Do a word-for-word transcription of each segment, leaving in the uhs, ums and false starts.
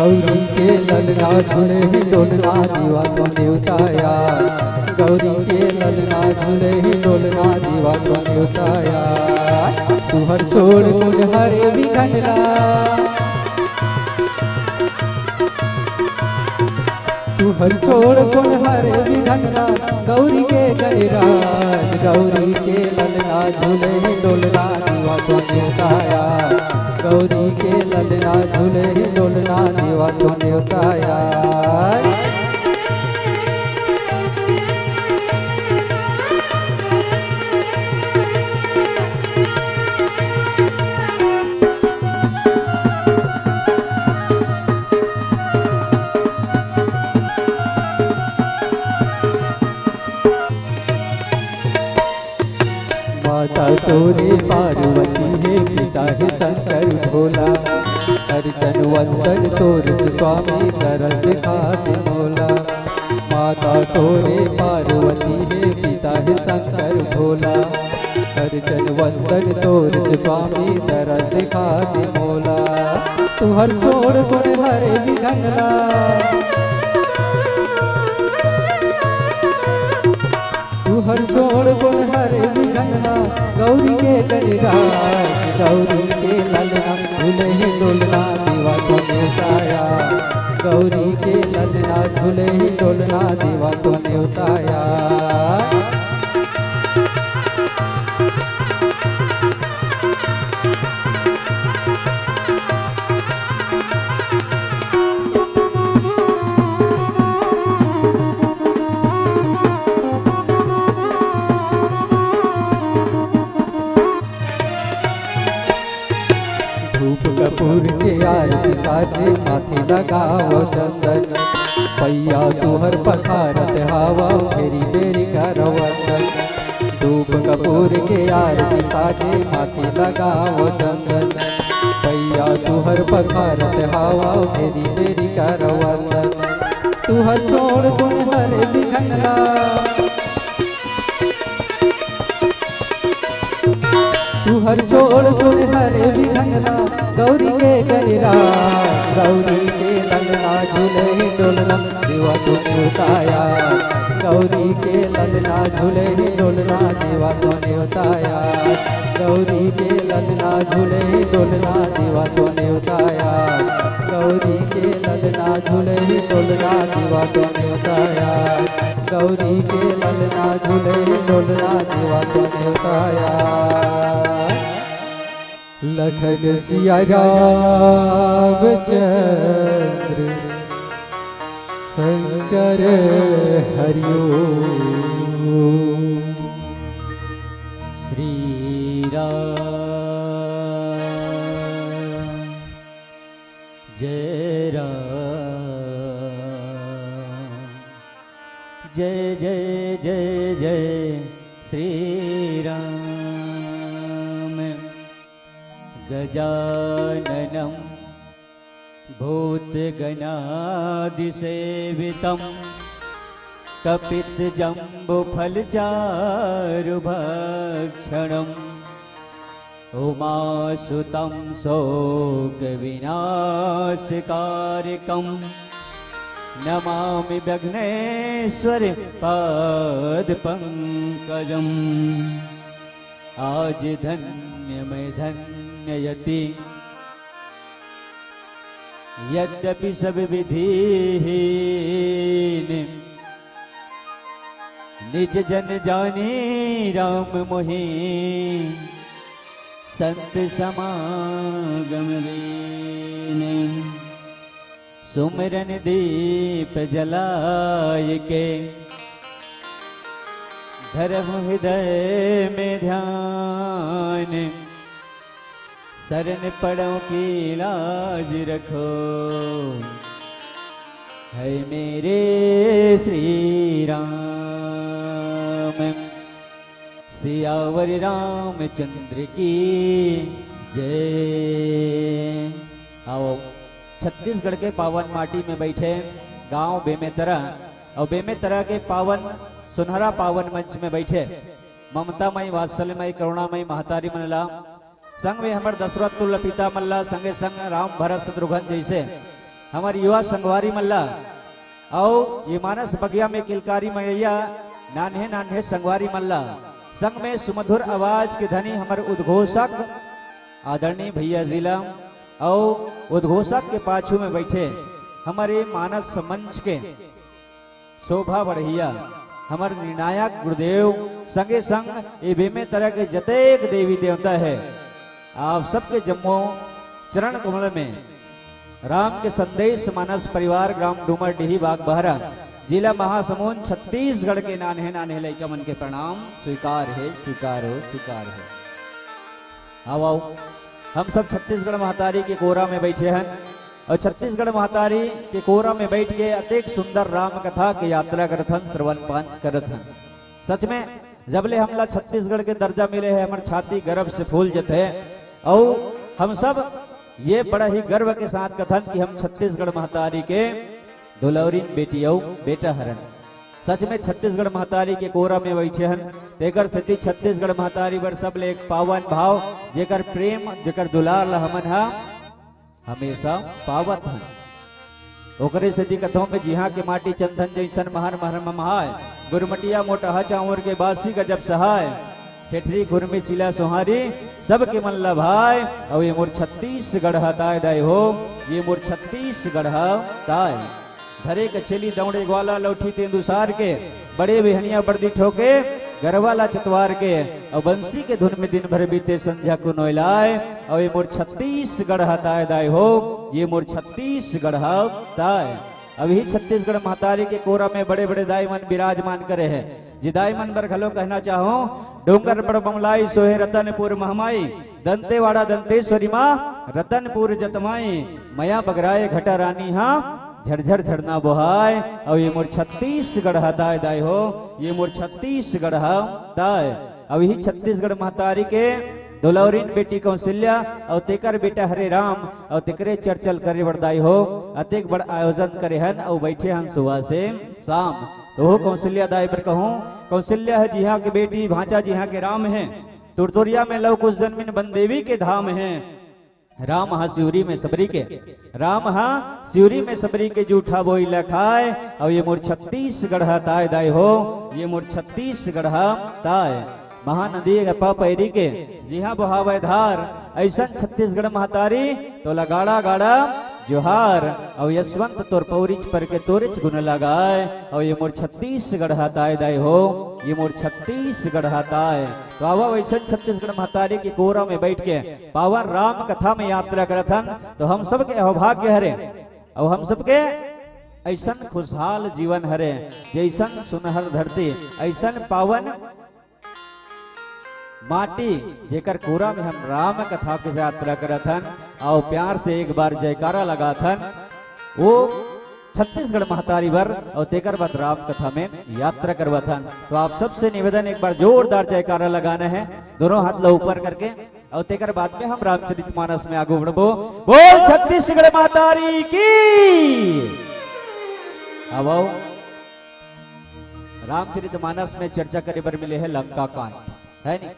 गौरी के ललना झूले हे डोलना, देवा तो नेवताया। गौरी के ललना झूले हे डोलना, देवा तो नेवताया। तुहर छोड़ कोन हरे विघन ला, तुहर छोड़ कोन हरे विघन ला। गौरी के गणराज, गौरी के ललना झूले हे डोलना, देवा तो नेवताया। गौरी के ललना झूले हे डोलना, देवा तो नेवताया। माता तोरे पार्वती हे, पिता हे शंकर भोला। अर्चन वंदन तोर च स्वामी, दरस दिखा दे मोला। माता तोरे पार्वती हे, पिता हे शंकर भोला। अर्चन वंदन तोर च स्वामी, दरस दिखा दे मोला। तुहर छोड़ कोन हरे विघन ला, तुहर छोड़ कोन हरे विघन ला। गौरी के गणराज, गौरी के ललना झूले हे डोलना, देवा तो नेवताया। गौरी के ललना झूले हे डोलना, देवा तो नेवताया। धूप कपूर के आरती साजे, माथे लगावव चंदन। पइया तुहर पखारत हावव, बेरी बेरी करव वंदन। धूप कपूर के आरती साजे, माथे लगावव चंदन। पइया तुहर पखारत हावव, बेरी बेरी करव वंदन। तुहर छोड़ कोन हरे विघन ला, तुहर छोड़ कोन हरे विघन ला। गौरी के गणराज, गौरी के ललना झूले हे डोलना, देवा तो नेवताया। गौरी के ललना झूले हे डोलना, देवा तो नेवताया। गौरी के ललना झूले हे डोलना, देवा तो नेवताया। गौरी के ललना झूले हे डोलना, देवा तो नेवताया। गौरी के ललना झूले हे डोलना, देवा तो नेवताया। लखन सिया रामचंद्र शंकर हरिओ। श्री राम जय राम जय जय जय जय श्री राम। गजाननं भूतगणादिसेवितं कपित्थजम्बूफलचारुभक्षणं उमासुतं शोकविनाशकारकं नमामि विघ्नेश्वर पादपंकजं। आज धन्य मैं धन्य यति यद्यपि सब विधिहीन निज जन जानी राम मोहि संत समागम लीन। सुमिरन दीप जलाय के धरहु हृदय में ध्यान। शरण पड़ो की लाज रखो है मेरे श्री राम। सियावर रामचंद्र की जय। आओ, छत्तीसगढ़ के पावन माटी में बैठे गांव बेमेतरा और बेमेतरा के पावन सुनहरा पावन मंच में बैठे ममतामयी वात्सल्यमयी करुणामयी महतारी मन ला संग में हमर दशरथ तुल्य पिता मन ला, संगे संग राम भरत शत्रुघ्न जैसे हमर युवा संगवारी मन ला, अउ ये मानस बगिया में किलकारी मरइया नान्हे नान्हे संगवारी मन ला, संग में सुमधुर आवाज के धनी हमर उद्घोषक आदरणीय भैया जी ला, अउ उद्घोषक के पाछू में बैठे हमर ये मानस मंच के शोभा बढ़इया हमर निर्णायक गुरुदेव, संगे संग ये बेमे तरह के जतेक देवी देवता हे, आप सबके जम्मो चरण कमल में राम के संदेश मानस परिवार, ग्राम डूमरडीही, बागबहरा, जिला महासमुंद, छत्तीसगढ़ के नान्हे नान्हे लइका मन के प्रणाम स्वीकार हे, स्वीकार हो, स्वीकार हो। आओ, आओ, हम सब छत्तीसगढ़ महतारी के कोरा में बैठे हन अउ छत्तीसगढ़ महतारी के कोरा में बैठ के अतेक सुंदर राम कथा के यात्रा करत हन, श्रवण पान करत हन। सच में, जब ले हमला छत्तीसगढ़ के दर्जा मिले हे, हमर छाती गर्व से फूल जथे। अउ हम सब ये बड़ा ही गर्व के साथ कथन कि हम छत्तीसगढ़ महतारी के दुलौरिन बेटी अउ बेटा हरन। सच में, छत्तीसगढ़ महतारी के कोरा में बैठे हन, तेकर सेती छत्तीसगढ़ महतारी बर सबले एक पावन भाव, जेकर प्रेम, जेकर दुलार ला हमन हा हमेशा पावत हन। ओकरे सेती कथों में, जिहाँ के माटी चंदन जैसन महर महर ममहाय, गुरमटिया मोटहा चाउर के बासी गजब सहाय, ठेठरी खुरमी चीला सोहारी, सबके मन ला भाय। अउ ये मोर छत्तीसगढ़ हा ताय दाई हो, ये मोर छत्तीसगढ़ हा ताय। धरे कछेली दौड़े ग्वाला लौठी तेंदुसार के, बड़े बिहनिया बरदी ठोके गरवा ला चतवार के, अउ बंसी के धुन में दिन भर बीते संझा को नोयलाय। अउ ये मोर छत्तीसगढ़ हा ताय दाई हो, ये मोर छत्तीसगढ़ हा ताय। अभी छत्तीसगढ़ महतारी के कोरा में बड़े बड़े दाई मन विराजमान करे हे। जे दाई मन बर घलो कहना चाहूं, डोंगर बड़ बमलाई सोहे रतनपुर महमाई, दंतेवाड़ा दंतेश्वरी माँ रतनपुर जतमाई, मया बगराए घटा रानी हा झरझर झरना बोहाय। अउ ये मोर छत्तीसगढ़ हा ताय दाई हो, ये मोर छत्तीसगढ़ हा ताय। अउ यही छत्तीसगढ़ महतारी के दुलौरिन बेटी कौशल्या अउ तेकर बेटा हरे राम अउ तेकरे चर्चल करे बर दाई हो, अतेक बड़ आयोजन करे हन अउ बैठे हन सुबह से शाम। तो हो कौशल्या दाई बर कहूं, कौशल्या हे जिहाँ के बेटी, भांचा जिहाँ के राम हे, तुरतुरिया में लव कुश जन्मिन बन देवी के धाम हे। राम हा सिवरी में सबरी के, राम हा सिवरी में सबरी के जूठा बोई ला खाय। अउ ये मोर छत्तीसगढ़ हा ताय दाई हो, ये मोर छत्तीसगढ़ हा ताय। महानदी गपा पैरी के जिहाँ बोहावय धार, अइसन छत्तीसगढ़ महतारी तोला गाड़ा गाड़ा जोहार। अउ यशवंत तोर पौरिच पर के तोरिच गुन लगाय। अउ ये मोर छत्तीसगढ़ हा ताय दाई हो, ये मोर छत्तीसगढ़ हा ताय। तो आवा, वैसन छत्तीसगढ़ महतारी के कोरा में बैठ के पावन राम कथा में यात्रा करत हन, तो हम सबके अहोभाग्य हरे, अउ हम सबके अइसन खुशहाल जीवन हरे, जइसन सुनहर धरती, अइसन पावन माटी, जेकर कोरा में हम राम कथा के यात्रा करत हन, अउ प्यार से एक बार जयकारा लगात हन, वो छत्तीसगढ़ महतारी बर, अउ तेकर बाद राम कथा में यात्रा करवत हन। तो आप सबसे निवेदन, एक बार जोरदार जयकारा लगाना है, दोनों हाथ ला ऊपर करके, अउ तेकर बाद में हम रामचरित मानस में आगू बढ़बो। बोल छत्तीसगढ़ महतारी की। अब आओ, रामचरित मानस में चर्चा करे बर मिले हे लंका कांड, हे नी?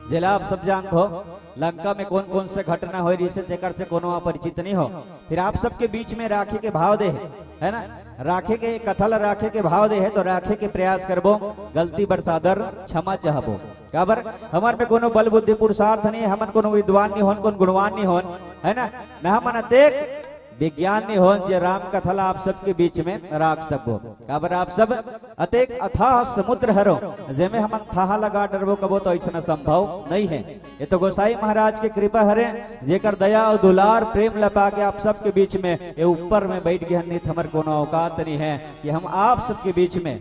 जेला आप सब जानत हो, लंका में कौन कौन से घटना होय रिहिसे, जेकर से कोनो अपरिचित नहीं हो। फिर आप सबके बीच में राखे के भाव दे हे, हे ना? राखे के, कथा ला राखे के भाव दे हे, तो राखे के प्रयास करबो। गलती बर सादर क्षमा चाहबो। काबर, हमर में कोनो बल बुद्धि पुरुषार्थ नहीं, हमन कोनो विद्वान नहीं होन, कोनो गुणवान नहीं होन, हे ना? न हमन अतेक विज्ञान नहीं होन जे राम कथा ला आप सबके बीच में राख सकबो। काबर, आप सब अतेक अथाह समुद्र हरो, जेमे हमन थाहा लगा डरबो कबो, तो अइसन असंभव नहीं हे। ये तो गोसाई महाराज के कृपा हरे, जेकर दया अउ दुलार प्रेम ला पाके आप सबके बीच में ये ऊपर में बैठ गे हन, नहीं तो हमर कोनो औकात नहीं हे कि हम आप सबके बीच में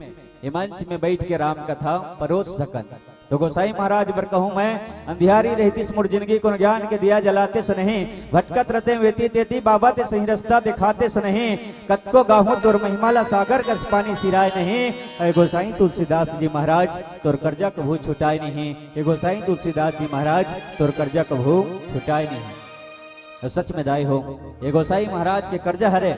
ये मंच में बैठ के राम कथा परोस सकन। तो गोसाई महाराज बर कहूं मैं, अंधियारी रहितिस मोर जिनगी कोनो ज्ञान के दिया जलातेस नहीं, भटकत रतेंव एती तेती बाबा ते सही रस्ता देखातेस नहीं, कतको गाहूं तोर महिमा ला सागर कस पानी सिराय नहीं। हे गोसाई तुलसीदास जी महाराज तोर करजा कभू छुटाय नहीं, हे गोसाई तुलसीदास जी महाराज तोर करजा कभू छुटाय नहीं। तो सच में दाई हो, ये गोसाई महाराज के करजा हरे,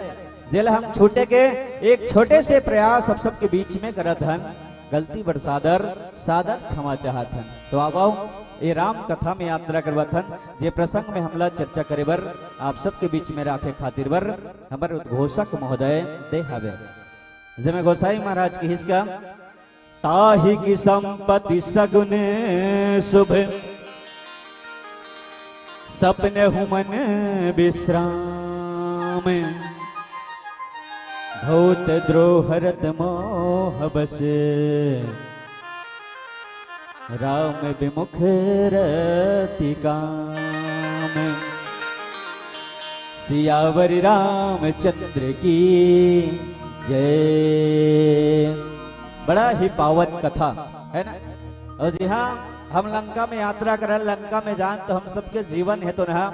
जेला हम छूटे के एक छोटे से प्रयास आप सबके बीच में करत हन, गलती बर सादर, सादर क्षमा चाहत हन। तो आव, आव, ये राम कथा में यात्रा करवत हन, जे प्रसंग में हमला चर्चा करे बर आप सबके बीच में राखे खातिर बर हमर उद्घोषक महोदय दे हवे, जेमे गोसाई महाराज के हिसका ताहि की संपत्ति सगुन शुभ, सपने हुमन विश्राम। भूत द्रोह रत मोह बस, राम विमुख रति काम। सियावर रामचंद्र की जय। बड़ा ही पावन कथा है ना। और जी हाँ, हम लंका में यात्रा करन, लंका में जान तो हम सबके जीवन है तो ना,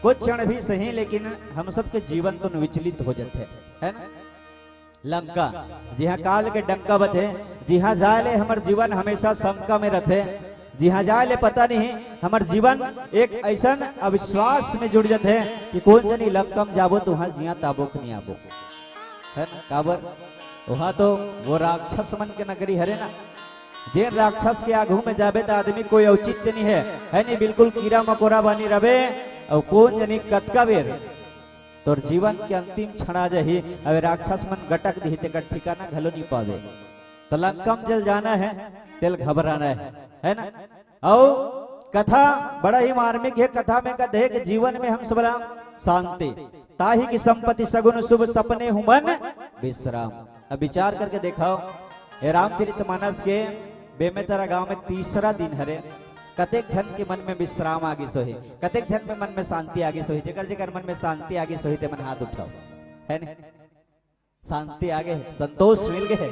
कुछ क्षण भी सही, लेकिन हम सबके जीवन तो विचलित हो जाते हैं, है ना। लंका, जिहाँ काल के डंका बथे, जिहाँ जाए ले हमर जीवन हमेशा शंका में रथे, जिहाँ जाए ले पता नहीं हमर जीवन एक ऐसन अविश्वास में जुड़ जाथे कि कोन जनी लंका में जाबो तो वहाँ जिया ताबो के नहीं आबो, है ना? काबर? वहाँ तो वो राक्षस मन के नगरी हरे ना, जेन राक्षस के आगू में जाबे त आदमी कोई औचित्य नहीं है, है नहीं? बिल्कुल कीड़ा मकोड़ा बानी रबे। और कोन जनी कतका बेर तोर जीवन के अंतिम क्षण आ जाही, अबे राक्षस मन गटक दिही, तेकर ठिकाना घलो नहीं पावे। तो लंका में जल जाना है, तेल घबराना है, है ना? और कथा बड़ा ही मार्मिक है। कथा में कथे कि जीवन में हम सबला शांति, ताहि की संपत्ति सगुन शुभ, सपने हुमन विश्राम। अब विचार करके देखाओ, ये रामचरित मानस के बेमेतरा गांव में तीसरा दिन हरे, कतेक झन के मन में विश्राम आगिस होही, कतेक झन में मन में शांति आगिस होही। जेकर जेकर मन में शांति आगिस होही, ते मन हाथ उठाओ, है नहीं? शांति आगे, संतोष मिल गए।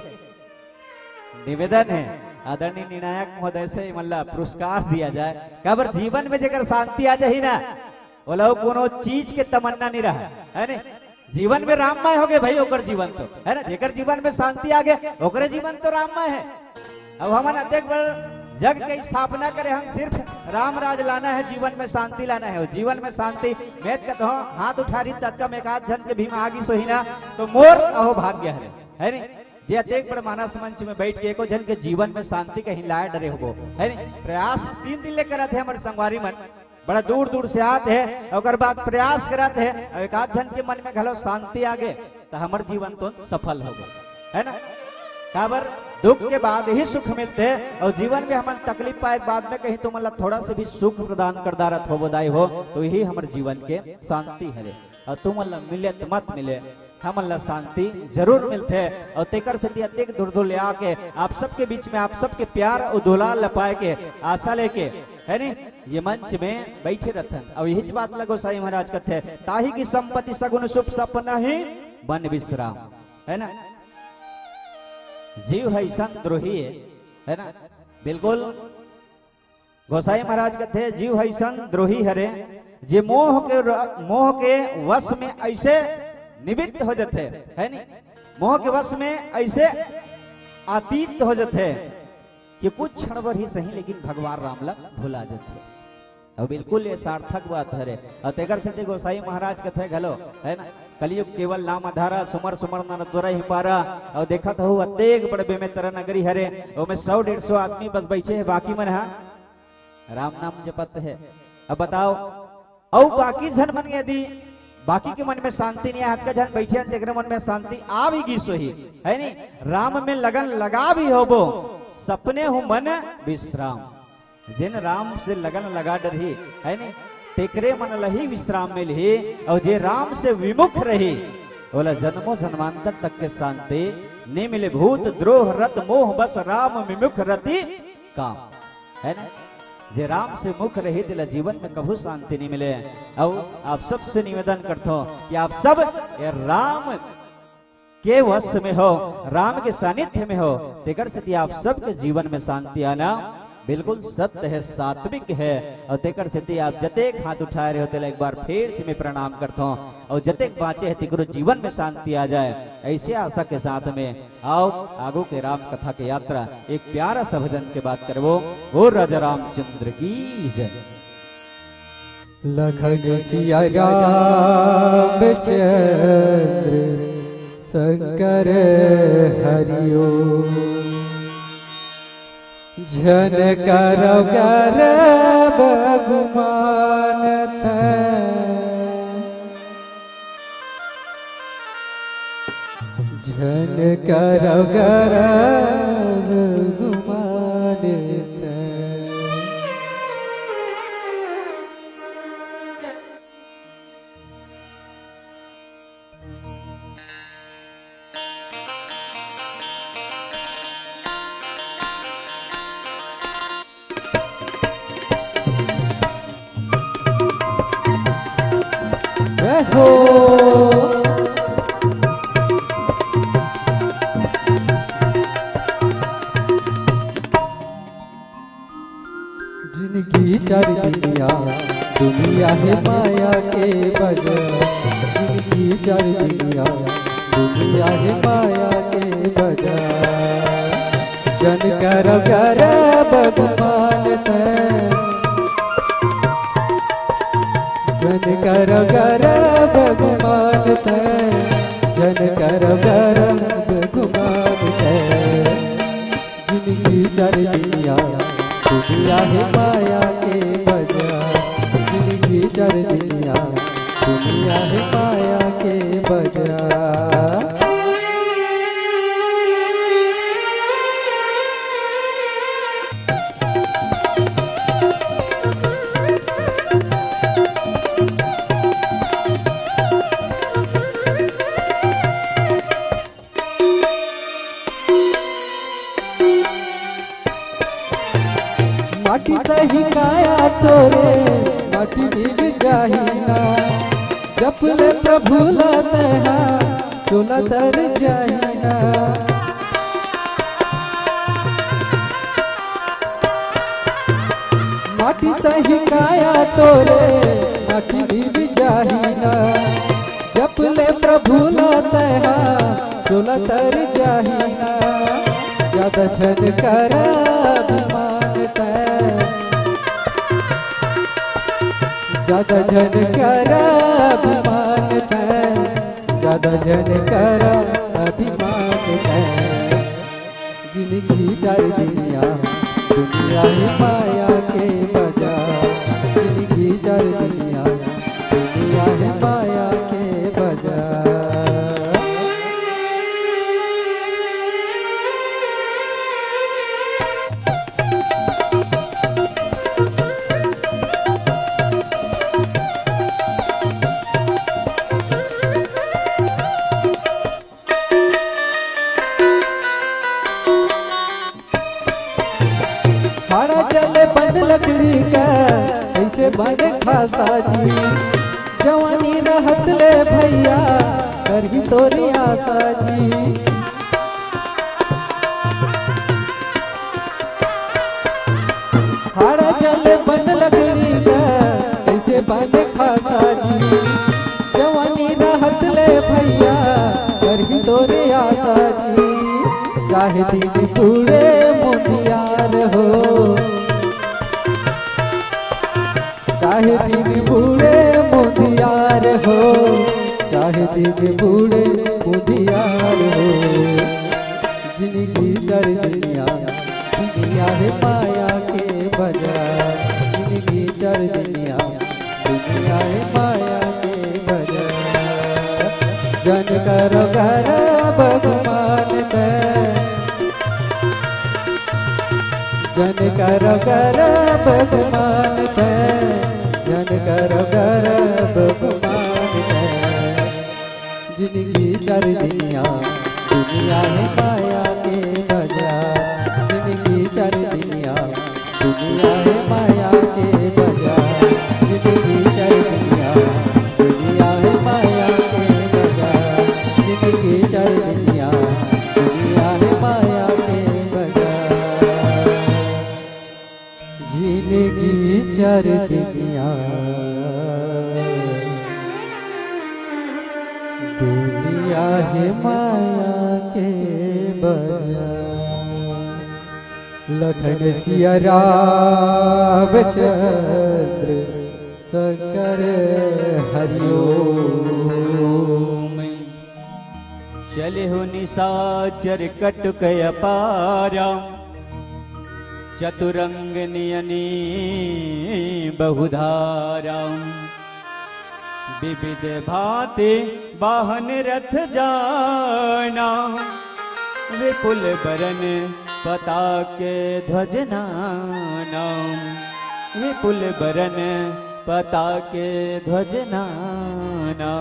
निवेदन है, आदरणीय निर्णायक महोदय से मतलब पुरस्कार दिया जाए। काबर? जीवन में जेकर शांति आ जाही ना, ओला कोनो चीज के तमन्ना नहीं रहा, है नहीं? जीवन में राममय हो गए भाई, ओकर जीवन तो, है ना? जेकर जीवन में शांति आ गए, ओकरे जीवन तो राममय है। अब हमन अतेक बड़ जग के स्थापना करे, हम सिर्फ राम राज लाना है, जीवन में शांति लाना है। और जीवन में शांति, मैं कहता हूँ, हाथ उठा रही तब तक एक आध झन के भी में आगी सोही ना, तो मोर अहो भाग्य है, है नहीं? जे अतेक बड़ मानस मंच में बैठ के एको झन के जीवन में शांति कहीं लाए डरे होबो, है नहीं? प्रयास तीन दिन ले करत है हमर संगवारी मन, बड़ा दूर दूर से आत है, ओकर बाद प्रयास करत है, और एक आध झन के मन में घलो शांति आ गए, तो हमर जीवन तो सफल हो गए, है ना? काबर? दुख के बाद ही सुख मिलते, और जीवन में हमन तकलीफ पाए के बाद में कहीं तुमन ला थोड़ा से भी सुख प्रदान कर दारत हो, बधाई हो, तो यही हमर जीवन के शांति हरे। और तुमन ला मिले त मत मिले, हमन ला शांति जरूर मिलथे। और तेकर सेती अतेक दूर दूर ले आके आप सबके बीच में आप सबके प्यार और दुलार ल पाए के आशा लेके, है नी, ये मंच में बैठे रहथन। और यही बात ल गोसाई महाराज कहते हैं, ताही की संपत्ति सगुन शुभ सपना ही बन विश्राम, है ना? जीव है ऐसन द्रोही है, है ना? बिल्कुल। गोसाई महाराज कहते हैं, जीव है ऐसन द्रोही हरे, जे मोह के र-, मोह के वश में ऐसे निमित्त हो जाते, है नी? मोह के वश में ऐसे अतीत हो जाते कि कुछ क्षण भर ही सही, लेकिन भगवान राम ला भुला जाते। और बिल्कुल ये सार्थक बात हरे। और तेकर सेती गोसाई महाराज कथे घलो, है ना, कलयुग केवल नाम आधारा, सुमर सुमर नर तोरा ही पारा। और देखत हो, अतेक बड़ बेमेतरा नगरी हरे, ओमे सौ डेढ़ सौ आदमी बस बैठे है, बाकी मन हा राम नाम जपत है। अब बताओ, अउ बाकी झन मन यदि बाकी के मन में शांति नहीं आए, हतका झन बैठे हैं, तेकरे मन में शांति आ भी गिस होही, है नी? राम में लगन लगा भी होबो, सपने हूँ मन विश्राम। जेन राम से लगन लगा डरही, है नी? तेकरे मन लही विश्राम मिलही, और जे राम से विमुख रही, ओला जन्मों जन्मांतर तक के शांति नहीं मिले। भूत द्रोह रत मोह बस राम विमुख रति काम, है ना? जे राम से मुख रही, तेला जीवन में कभू शांति नहीं मिले। अउ आप सबसे निवेदन करथो कि आप सब ये राम के वश में हो, राम के सानिध्य में हो, तेकर सेती आप सबके जीवन में शांति आना बिल्कुल सत्य है, सात्विक है। और तेकर सेती आप जतेक हाथ उठाए रहे हो, तेला एक बार फिर से मैं प्रणाम करथो। और जतेक बाँचे है, तेकरो जीवन में शांति आ जाए, ऐसे आशा के साथ में आओ, आगू के राम कथा के यात्रा एक प्यारा सा भजन के बाद करबो। ओ राजा रामचंद्र की जय। लखन सिया रामचंद्र शंकर हरिओ। झन करव करब गुमान तैं, झन करव करब गुमान तैं। जय हो। जिनगी चार दुनिया, दुनिया हे माया के बजार। जिनगी चार दुनिया, दुनिया हे माया के बजार। झन करव करब गुमान तैं, झन करव करब गुमान तैं, झन करव करब गुमान तैं। जिनगी चार दुनिया, दुनिया हे माया के बजार। जिनगी चार दुनिया, दुनिया हे माया के बजार। माटी सही काया तोरे, माटी मिल जाही ना। जप ले प्रभु ला तैं हा, सोला तर जाही ना। माटी सही काया तोरे, माटी मिल जाही ना। जप ले प्रभु ला तैं हा, सोला तर जाही ना। जादा झन करव अभिमान तैं, जादा झन करव अभिमान तैं, जादा झन करव अभिमान तैं। जिनगी चार दुनिया, दुनिया हे माया के बजार। जिनगी चार दुनिया, दुनिया हे माया के बजार। हाड़ा जले बन लकड़ी का, कइसे बने खासा जी। जवानी रहत ले भइया, करही तोरे आसा जी। हाड़ा जले बन लकड़ी का, कइसे बने खासा जी। जवानी रहत ले भइया, करही तोरे आसा जी। चाहे दिन बूड़े मुंदियार हो, चाहे दिन बूड़े मुंदियार हो, चाहे दिन बूड़े मुंदियार हो। जिनगी चार दुनिया, दुनिया हे माया के बजार। जिनगी चार दुनिया, दुनिया हे माया के बजार। झन करव करब गुमान तैं, झन करव करब गुमान तैं, झन करव करब गुमान तैं। जिनगी चार दुनिया, दुनिया हे माया के बजार। जिनगी चार दुनिया, दुनिया हे माया के बजार। जिनगी चार दुनिया, दुनिया हे माया के बजार। जिनगी चार दुनिया, दुनिया हे माया के बजार। जिनगी चार दुनिया, दुनिया हे माया के बजार। लखन सिया राम चंद्र शंकर हरिओम। चले हो निशाचर कटुक अपारा, चतुरंग नियनी बहुधारम, विविध भांति वाहन रथ जाना, विपुल बरन पताके ध्वज नाना, विपुल बरन पताके ध्वज नाना।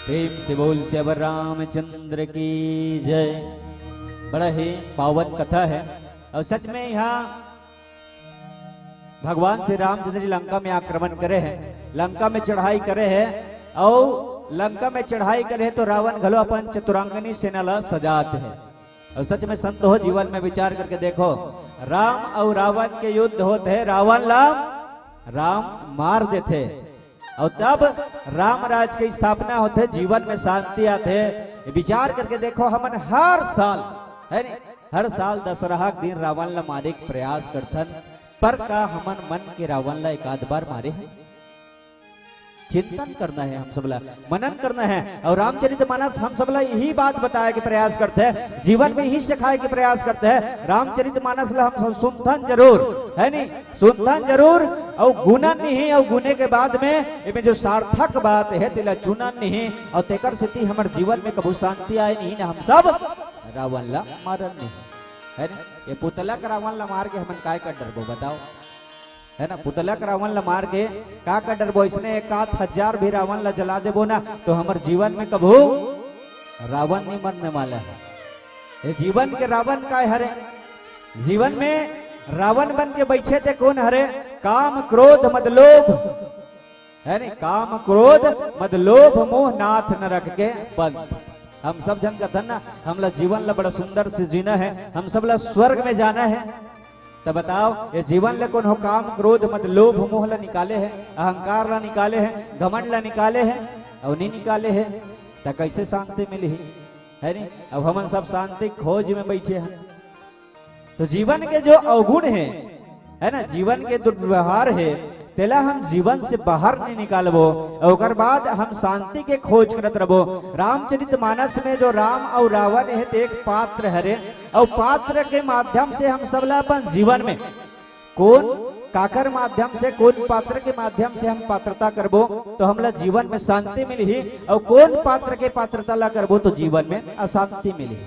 प्रेम से बोल सियावर रामचंद्र की जय। बड़ा ही पावन कथा है। और सच में यहाँ भगवान श्री रामचंद्र जी लंका में आक्रमण करे हैं, लंका में चढ़ाई करे हैं, और लंका में चढ़ाई करे हैं तो रावण घलो अपन चतुरांगनी सेना ला सजात है। और सच में संत हो, जीवन में विचार करके देखो, राम और रावण के युद्ध होत है, रावण ला राम मार देथे, और तब राम राज के स्थापना होथे, जीवन में शांति आथे। विचार करके देखो, हमन हर साल, है नी, हर साल दशहरा के दिन रावण ला मारे के प्रयास करथन, पर का हमन मन के रावण ला एक आध बार मारे हैं? चिंतन करना है हम सब ला, मनन करना है। और रामचरित मानस हम सब ला यही बात बताए के प्रयास करथे, जीवन में यही सिखाए के प्रयास करथे। रामचरित मानस ला हम सब सुनथन जरूर, है नी, सुनथन जरूर, और गुनन नहीं, और गुने के बाद में एमे जो सार्थक बात है तेला चुनन नहीं, और तेकर सेती हमर जीवन में कभू शांति आए नहीं ना, हम सब रावण ला मारन नहीं, है नी। ये पुतला के रावण ला मार के हमन काय कर डरबो, बताओ? है ना, पुतला के रावण ला मार के का कर डरबो? इसने एक आध हजार भी रावण ला जला देबो ना, तो हमर जीवन में कभू रावण नहीं मरने वाला है। ये जीवन के रावण काय हरे? जीवन में रावण बन के बैठे थे कौन हरे? काम, क्रोध, मद, लोभ, है नी? काम, क्रोध, मद, लोभ, मोह, नाथ नरक के बंद। हम सब झन कथन ना, हमला जीवन ला बड़ा सुंदर से जीना है, हम सब ला स्वर्ग में जाना है। त बताओ, ये जीवन ले कोनो काम, क्रोध, मद, लोभ, मोह ला निकाले है, अहंकार ला निकाले है, घमंड ला निकाले है, और नहीं निकाले है, त कैसे शांति मिलही? है नी? अब हमन सब शांति खोज में बैठे हैं। तो जीवन के जो अवगुण है, है ना, जीवन के दुर्व्यवहार है, तेला हम जीवन से बाहर नहीं निकालबो, और ओकर बाद हम शांति के खोज करत रहबो। रामचरित मानस में जो राम और रावण है, ते एक पात्र हरे, और पात्र के माध्यम से हम सब ला अपन जीवन में कौन काकर माध्यम से, कौन पात्र के माध्यम से हम पात्रता करबो, तो हमला जीवन में शांति मिलही, और कौन पात्र के पात्रता ला करबो, तो जीवन में अशांति मिलही।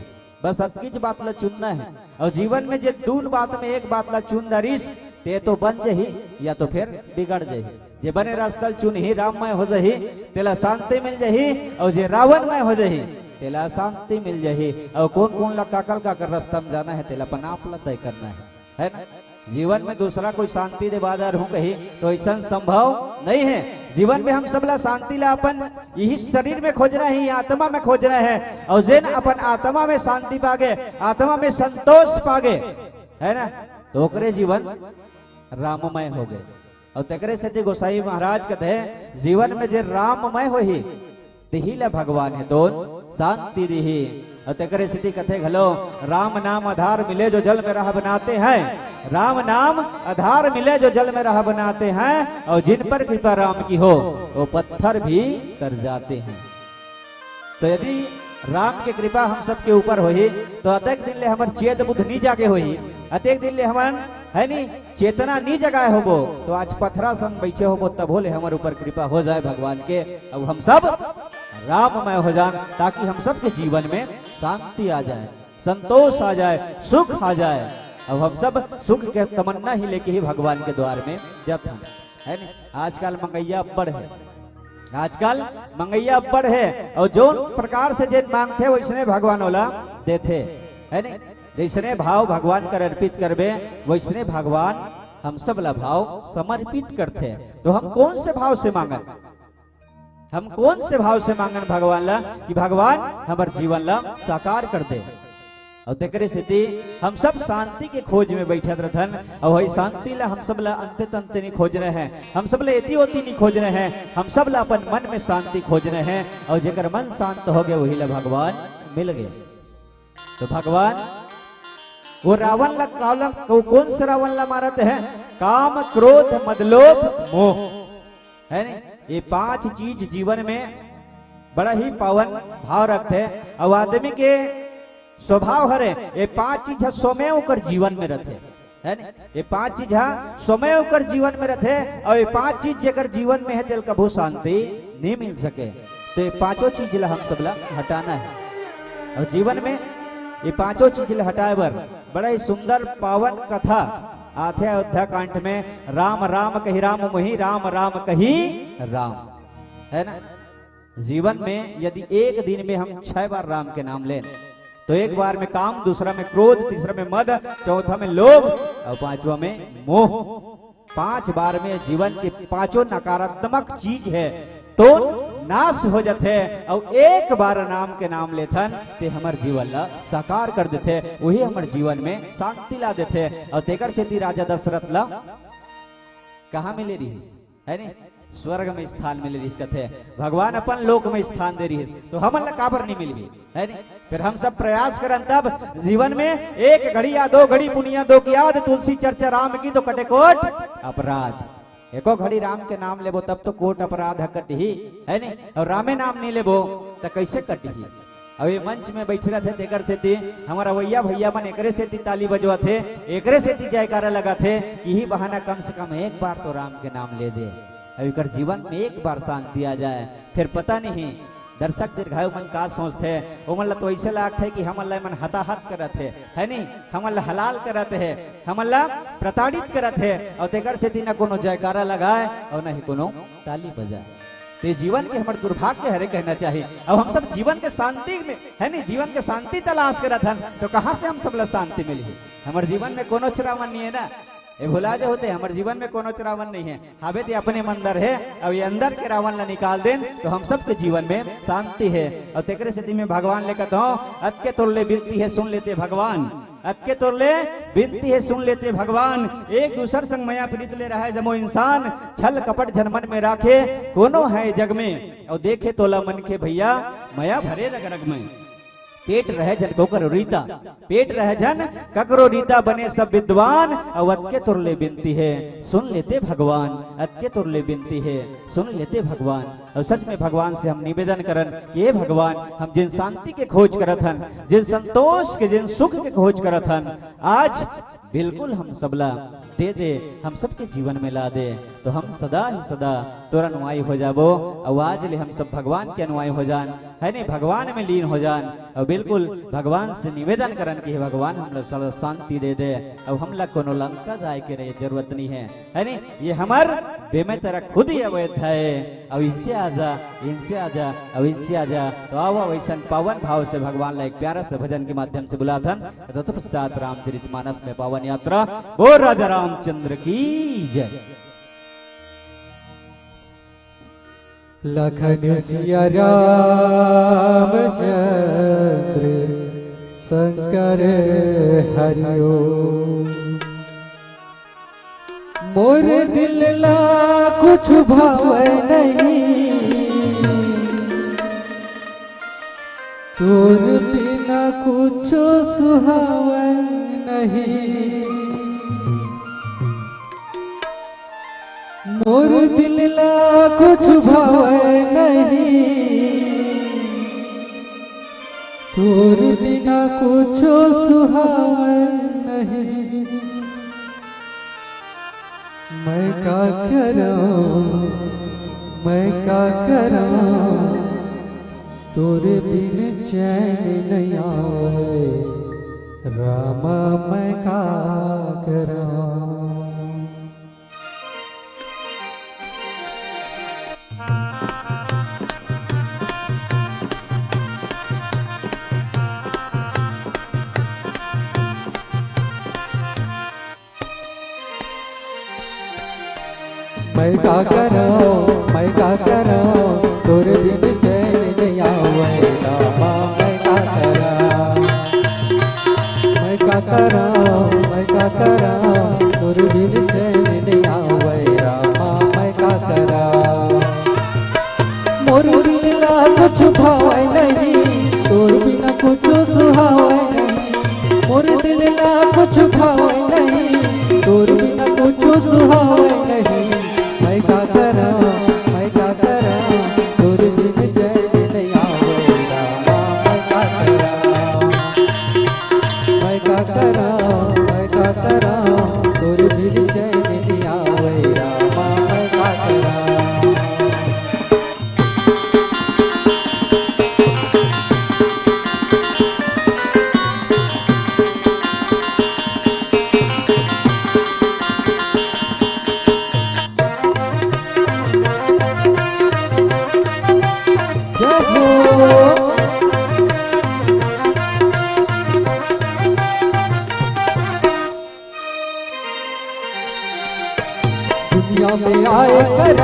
बस अतकीच बात ला चुनना है। और जीवन में जे दून बात में एक बात ला चुन डारिस, ते तो बन जही या तो फिर बिगड़ जही। जे बने रास्ता ल चुनही, राममय हो जही, तेला शांति मिल जही, और जे रावणमय हो जही, तेला अशांति मिल जही। और कौन कौन ला काकर काकर रास्ता में जाना है, तेला अपन आप ला तय करना है, है ना? जीवन में दूसरा कोई शांति दे बादर हूँ कही, तो ऐसा संभव नहीं है। जीवन में हम सब ला शांति ला अपन यही शरीर में खोजना है, यही आत्मा में खोजना है। और जेन अपन आत्मा में शांति पागे, आत्मा में संतोष पागे, है ना, तो ओकरे जीवन राममय हो गए। और तेकरे सेती गोसाई महाराज कथे, जीवन में जे राममय होही, तिही ला भगवान हे तोन शांति दिही। और तेकरे सेती कथे घलो, राम नाम आधार मिले जो जल में रह बनाते हैं, राम नाम आधार मिले जो जल में रह बनाते हैं, और जिन पर कृपा राम की हो, वो पत्थर भी कर जाते हैं। तो यदि राम के कृपा हम सबके ऊपर होही, तो अतेक दिन ले हमर चेत बुध नी जागे होही, अतेक दिन ले हमन, है नी, चेतना नी जगाए होबो, तो आज पथरा संग बैठे होबो, तभो ले हमर ऊपर कृपा हो जाए भगवान के। अब हम सब राममय हो जान, ताकि हम सबके जीवन में शांति आ जाए, संतोष आ जाए, सुख आ जाए। अब हम सब सुख के तमन्ना ही लेके ही भगवान के द्वार में जात हन, है नी? आजकल मंगैया अब्बड़ है, आजकल मंगैया अब्बड़ है, और जोन प्रकार से जेन मांगथे, वैसने भगवान ओला देथे, है नी? जैसने भाव भगवान कर अर्पित करबे, वैसने भगवान हम सब ला भाव समर्पित करथे। तो हम कौन से भाव से मांगन? हम कौन से भाव से मांगन भगवान ला कि भगवान हमर जीवन ला साकार कर दे? और तेकरे सेती हम सब शांति के खोज में बैठत रथन, और वही शांति ला हम सब ला अंते तंते नहीं खोज रहे हैं, हम सब ला एती ओती नहीं खोज रहे हैं, हम सब ला अपन मन में शांति खोज रहे हैं। और जेकर मन शांत हो गए, वही ला भगवान मिल गए। तो भगवान वो रावण ला काला, को-, कौन से रावण ला मारत है? काम, क्रोध, मद, लोभ, मोह, है नी? ये पांच चीज जीवन में बड़ा ही पावन भाव रखथे। और आदमी के स्वभाव हरे, ये पांच चीज ह स्वमेव ओकर जीवन में रथे। है न? ये पांच चीज हा समय ओकर जीवन में रथे, और ये पांच चीज जेकर जीवन में है, तेल कभू शांति नहीं मिल सके। तो ये पांचों चीज ला हम सब ला हटाना है। और जीवन में ये पांचों चीज ला हटाए बर बड़ा ही सुंदर पावन कथा आथे अयोध्या कांड में, "राम राम कहि राम मोहि, राम राम कहि राम", है ना? जीवन में यदि एक दिन में हम छह बार राम के नाम लें, तो एक बार में काम, दूसरा में क्रोध, तीसरा में मद, चौथा में लोभ और पांचवा में मोह। पांच बार में जीवन के पांचों नकारात्मक चीज है तो नाश हो जाथे, और एक बार राम के नाम लेथन ते हमर जीवन ला साकार कर देथे, वही हमर जीवन में शांति ला देथे। और तेकर सेती राजा दशरथ ला कहाँ मिले रिहिस, है नी? स्वर्ग में स्थान मिले रिहिस कथे, भगवान अपन लोक में स्थान दे रिहिस, तो हमन ला काबर नहीं मिलही, है नी? फिर हम सब प्रयास करन तब जीवन में एक घड़ी या दो घड़ी पुनिया दो की याद, तुलसी चर्चा राम की तो कटे कोट अपराध। एको घड़ी राम के नाम लेबो तब तो कोट अपराध ह कटही, है नी? और रामे नाम नहीं लेबो त कैसे कटही? अब ये मंच में बैठे रहते तेकर सेती हमर अवैया भैया मन एकरे सेती ताली बजवाथे, एकरे सेती जयकारा लगाथे कि ही बहाना कम से कम एक बार तो राम के नाम ले दे। अब एकर जीवन में एक बार शांति आ जाए, फिर पता नहीं दर्शक दीर्घायु मन का सोचथे, ओमन ला तो ऐसे लागथे कि हमन ला मन हताहत करत हे, है नी? हमन ला हलाल करत हे, हमन ला प्रताड़ित करत हे, और तेकर सेती न कोनो जयकारा लगाए और न ही कोनो ताली बजाए। ते जीवन के हमर दुर्भाग्य हरे कहना चाहिए। अब हम सब जीवन के शांति में, है नी, जीवन के शांति तलाश करत हन, तो कहाँ से हम सब ला शांति मिलही? हमर जीवन में कोनो चरावन नहीं है ना, ये भुला जो होते, हमर जीवन में कोनो चरावन नहीं है। हावे ते अपने में अंदर है, अब ये अंदर के रावण ला निकाल देन, तो हम सबके जीवन में शांति है। और तेकरे सेती में भगवान ले कहत हूँ, अतके तोर ले बिनती है, सुन लेते भगवान। अतके तोर ले बिनती है, सुन लेते भगवान। एक दूसर संग मया प्रीत ले रहा है जमो इंसान, छल कपट झन मन में राखे, कोनो है जग में। और देखे तोला मन के भैया, मया भरे रग रग में। पेट रहे झन ककरो रीता, पेट रहे झन ककरो रीता, बने सब विद्वान। अउ अतके तोर ले बिनती है, सुन लेते भगवान, अतके तोर ले बिनती है, सुन लेते भगवान। और सच में भगवान से हम निवेदन करन कि हे भगवान, हम जिन शांति के खोज करत हन, जिन संतोष के, जिन सुख के खोज करत हन, आज बिल्कुल हम सबला दे दे, हम सबके जीवन में ला दे, तो हम सदा ही सदा तोर अनुयायी हो जाबो। अउ आज ले हम सब भगवान के अनुयायी हो जान, है नी, भगवान में लीन हो जान, अउ बिल्कुल भगवान से निवेदन करन कि हे भगवान, हमला सदा शांति दे दे, अउ हमला कोनो लंका जाए के नहीं जरूरत नहीं है, है नी, ये हमर बेमेतरा खुद ही अवैध है। अउ इनसे आजा, इनसे आजा, अउ इनसे आजा। तो आवा वैसन पावन भाव से भगवान ला एक प्यारा से भजन के माध्यम से बुलाथन। तत्पश्चात रामचरित मानस में पावन यात्रा। बोल राजा रामचंद्र की जय। लखन सिया रामचंद्र शंकर हरिओ। मोर दिल ला कुछ भावै नहीं, तोर बिना कुछ सुहावै नहीं। मोर दिल ला कुछ भावै नहीं, तोर बिना कुछ सुहावै नहीं। मैं का करौं, मैं का करौं, तोर बिन चैन नइ आवै। रामा, मैं का करौं। मैं का करौं, मैं का करौं, तोर बिन चैन नइ आवै रामा, मैं का करौं। मैं का करौं, मैं का करौं, तोर बिन चैन नइ आवै रामा, मैं का करौं। मोर दिल ला कुछ भावै नहीं, तोर बिना कुछ सुहावै नहीं। मोर दिल ला कुछ भावै नहीं, तोर बिना कुछ सुहावै नहीं। मैं का करौं, मैं का करौं, तोर बिन चैन नइ आवै रामा, मैं का करौं। मैं का करौं, मैं का करौं,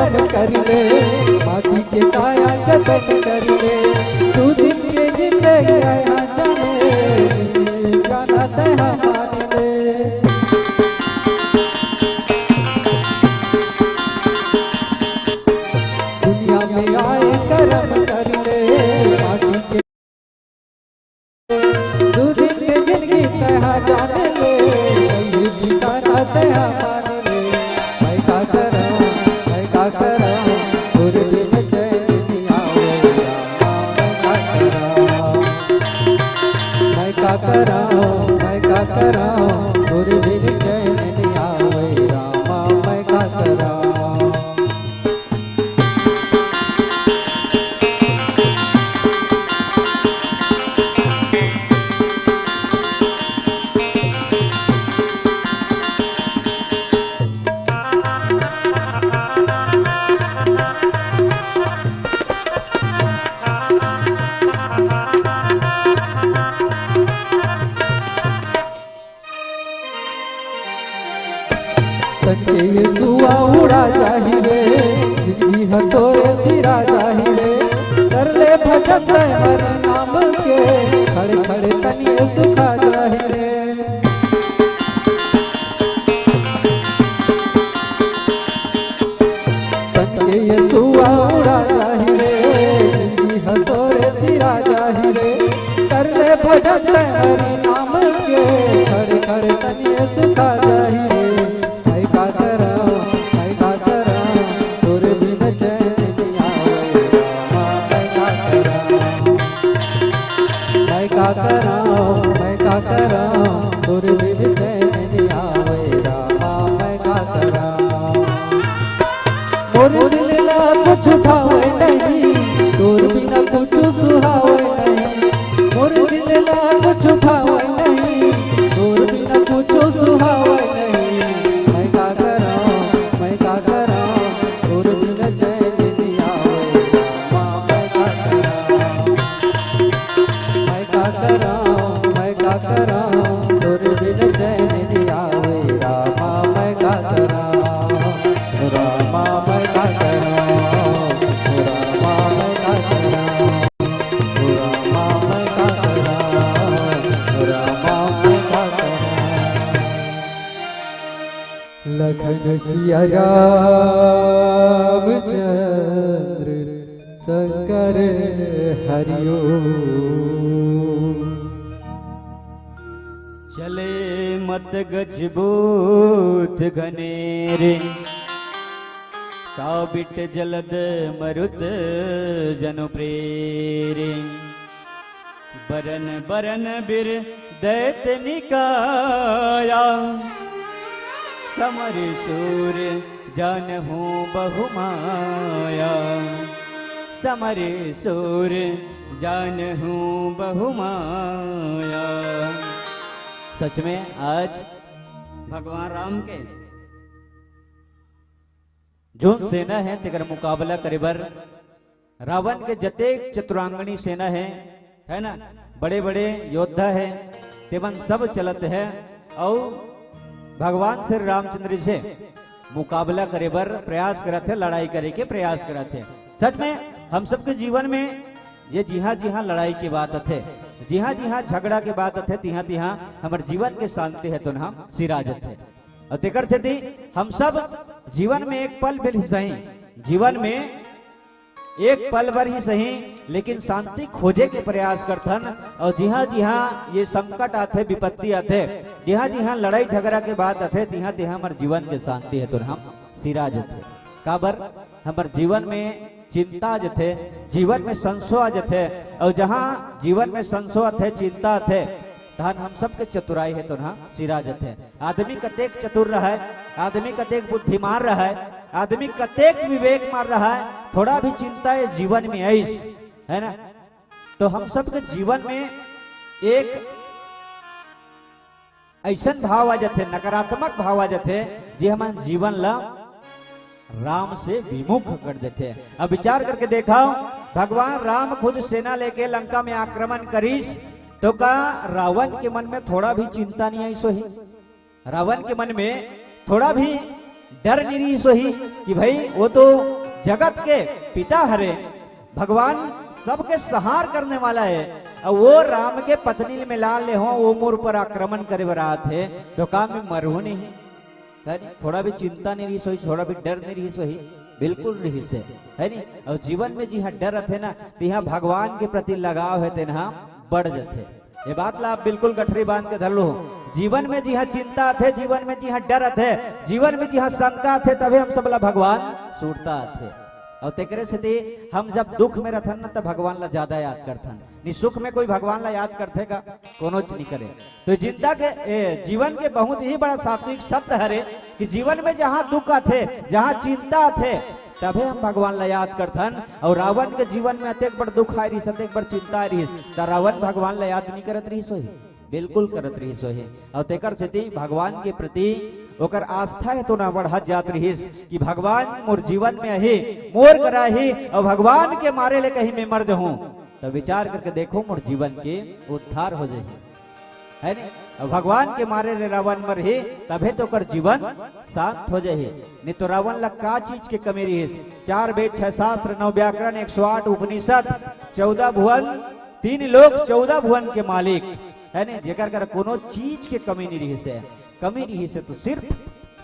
कर ले, माटी के काया जतन कर ले, तू दिन के जिंदगी आया जाने, जाना तय हमारे ले। दुनिया में आए करम कर ले, माटी के दू दिन के जिंदगी तहा जान ले, सही ठिकाना तहा मान ले। मैं का करा, मैं का करा, तोर बिन चैन नहीं आवे रामा। मैं का करा, मैं का करा, मैं का करा, तोर बिन चैन नहीं आवे रामा। मैं का करा। तन के ये सुआ उड़ा जाही रे, जिंदगी ह तोरे सिरा जाही रे। कर ले भजन तय हरि नाम के, खड़े खड़े तन ये सुखा जाही रे। तन के ये सुआ उड़ा जाही रे, जिंदगी ह तोरे सिरा जाही रे। कर ले भजन तय हरि नाम के, खड़े खड़े तन ये सुखा जाही रे। मैं का करा, मैं का करा, तोर बिन चैन नहीं आवे रामा। मैं का करा, मैं का करा, मैं का करा, तोर बिन चैन नहीं आवे रामा। मैं का करा। मोर दिल ला कुछ भावे नहीं, तोर बिना कुछ सुहावे नहीं। मोर दिल ला कुछ भावे नहीं, तोर बिना कुछ सुहावे नहीं। मैं का करा, मैं का करा, तोर बिना चैन नहीं आवे रामा। मैं का करा, मैं का करा, मैं का करा, तोर बिन चैन नहीं आवे रामा। मैं का करा, रामा। मैं का करा, रामा। मैं का करा, रामा। मैं का करा, रामा। मैं का करा। लखन सिया रामचंद्र शंकर हरिओ। चले मत गजबूत घनेरे, काबिट जलद मरुत जनु प्रेरे। बरन बरन बिर दैत निकाया, समर सूर जानहु बहुमाया। समर सूर जानहु बहुमाया। सच में आज भगवान राम के जोन सेना हे तेकर मुकाबला करे बर रावण के जतेक चतुरांगनी सेना हे, हे ना, बड़े-बड़े योद्धा हे, तेमन सब चलत हे, अउ भगवान श्री रामचंद्र जी से मुकाबला करे बर प्रयास करत हे, लड़ाई करे के प्रयास करत हे। सच में हम सबके जीवन में ये जिहाँ-जिहाँ लड़ाई के बात आथे, जिहाँ-जिहाँ झगड़ा के बात आथे, तिहाँ-तिहाँ हमर जीवन के शांति हे तो ना सिरा जथे। अउ तेकर सेती हम सब जीवन में एक पल भी सही, जीवन में एक पल बर ही सही, लेकिन शांति खोजे के प्रयास करथन। अउ जिहाँ-जिहाँ ये संकट आथे, विपत्ति आथे, जिहाँ-जिहाँ लड़ाई झगड़ा के बात आथे, तिहाँ-तिहाँ हमर जीवन के शांति हे तो हम सिरा जथे। काबर हमर जीवन में चिंता आ जथे, जीवन में संशय आ जथे, अउ जहाँ जीवन में संशय आथे, चिंता आथे, तहन हम सबके चतुराई हे तो ना सिरा जथे। आदमी कतेक चतुर रहय, आदमी कतेक बुद्धिमान रहय, आदमी कतेक विवेकमान रहय, थोड़ा भी चिंता ये जीवन में आइस, हे ना, तो हम सबके जीवन में एक अइसन भाव आ जथे, नकारात्मक भाव आ जथे, जे हमन जीवन ला राम से विमुख कर देथे। अब विचार करके देखव, भगवान राम खुद सेना लेके लंका में आक्रमण करिस, तो का रावण के मन में थोड़ा भी चिंता नहीं आइस होही? रावण के मन में थोड़ा भी डर नहीं रहिस होही कि भाई वो तो जगत के पिता हरे, भगवान सबके संहार करने वाला है, अउ वो राम के पत्नी ल मिलान ले हों, वो मोर ऊपर आक्रमण करे बर आत हे, तो का मैं मरहूं नहीं? है नी? थोड़ा भी चिंता नहीं रहिस होही, थोड़ा भी डर नहीं रहिस होही, बिल्कुल रहिस हे, है नी? अउ जीवन में जिहां डर रथे ना, तिहां भगवान के प्रति लगाव हे, तेन ह बढ़ जथे। ये बात ला आप बिल्कुल गठरी बांध के धर लो। जीवन में जिहां चिंता आथे, जीवन में जिहां डर आथे, जीवन में जिहां शंका आथे, तभे हम सब ला भगवान सुरता आथे। अउ तेकरे सेती हम जब दुख में रथन न, त भगवान ला ज्यादा याद करथन। नि सुख में कोई भगवान ला याद करथे का? कोनोच नि करे। तो जिंदा के, ए, जीवन के बहुत ही बड़ा सात्विक सत्य हरे कि जीवन में जहां दुख आथे, जहां चिंता आथे, तभे हम भगवान ला याद करथन। अउ रावण के जीवन में अतेक बड़ दुख आय रहिस, अतेक बड़ चिंता आय रहिस, त रावण भगवान ला याद नि करत रहिस होही? बिल्कुल करत रहिस होही। अउ तेकर सेती भगवान के प्रति ओकर आस्था हे तो ना बढ़त जात रहिस कि भगवान मोर जीवन में आही, मोर करा आही, अउ भगवान के मारे ले कहीं मैं मर जहूं, त विचार करके देखो, मोर जीवन के उद्धार हो जाही, है नी? अउ भगवान के मारे ले रावण मरही, तभे तो ओकर जीवन शांत हो जाही। नहीं तो रावण ला का चीज के कमी रहिस? चार वेद, छह शास्त्र, नौ व्याकरण, एक सौ आठ उपनिषद, चौदह भुवन, तीन लोक, चौदह भुवन के मालिक, है नी? जेकर कर कोनो चीज के कमी नहीं रहिस हे। कमी रहिस हे तो सिर्फ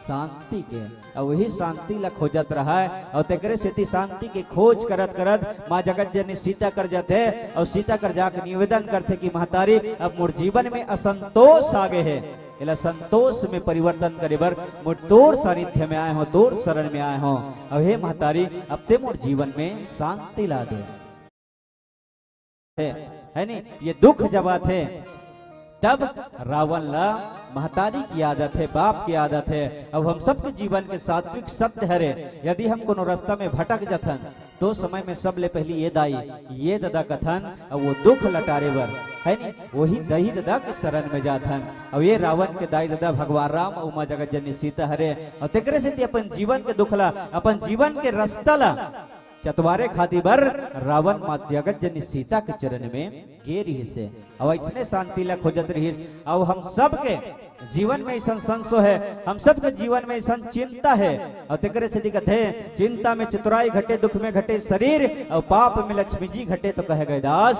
शांति के, अउ वही शांति ला खोजत रहय। अउ तेकरे सेती शांति के खोज करत करत माँ जगत जननी सीता कर जाथे, अउ सीता कर जाके निवेदन करथे कि महतारी, अब मोर जीवन में असंतोष आ गए हे, एला संतोष में परिवर्तन करे बर मोर तोर सानिध्य में आए हों, तोर शरण में आए हों। अब हे महतारी, अब ते मोर जीवन में शांति ला दे। हे, है नी? ये दुख जब आथे, तब रावण ला महतारी के याद आथे, बाप के याद आथे। अब हम सबके जीवन के सात्विक सत्य हरे, यदि हम कोनो रास्ता में भटक जथन, तो समय में सबले पहली ये दाई, ये ददा कथन, अउ वो दुख लटारे बर, है नी? वही दाई ददा के शरण में जाथन। अउ ये रावण के दाई ददा भगवान राम अउ माँ जगत जननी सीता हरे, अउ तेकरे सेती अपन जीवन के दुख ला, अपन जीवन के रास्ता ला चतवारे खातिर बर रावण माँ जगत जननी सीता के चरण में गे रहिस हे। अउ अइसने शांति ला खोजत रहिस। अउ हम सबके जीवन में अइसन संशय हे, हम सबके जीवन में अइसन चिंता हे। अउ तेकरे सेती कथे, "चिंता में चतुराई घटे, दुख में घटे शरीर, अउ पाप में लक्ष्मी जी घटे," तो कहे गए दास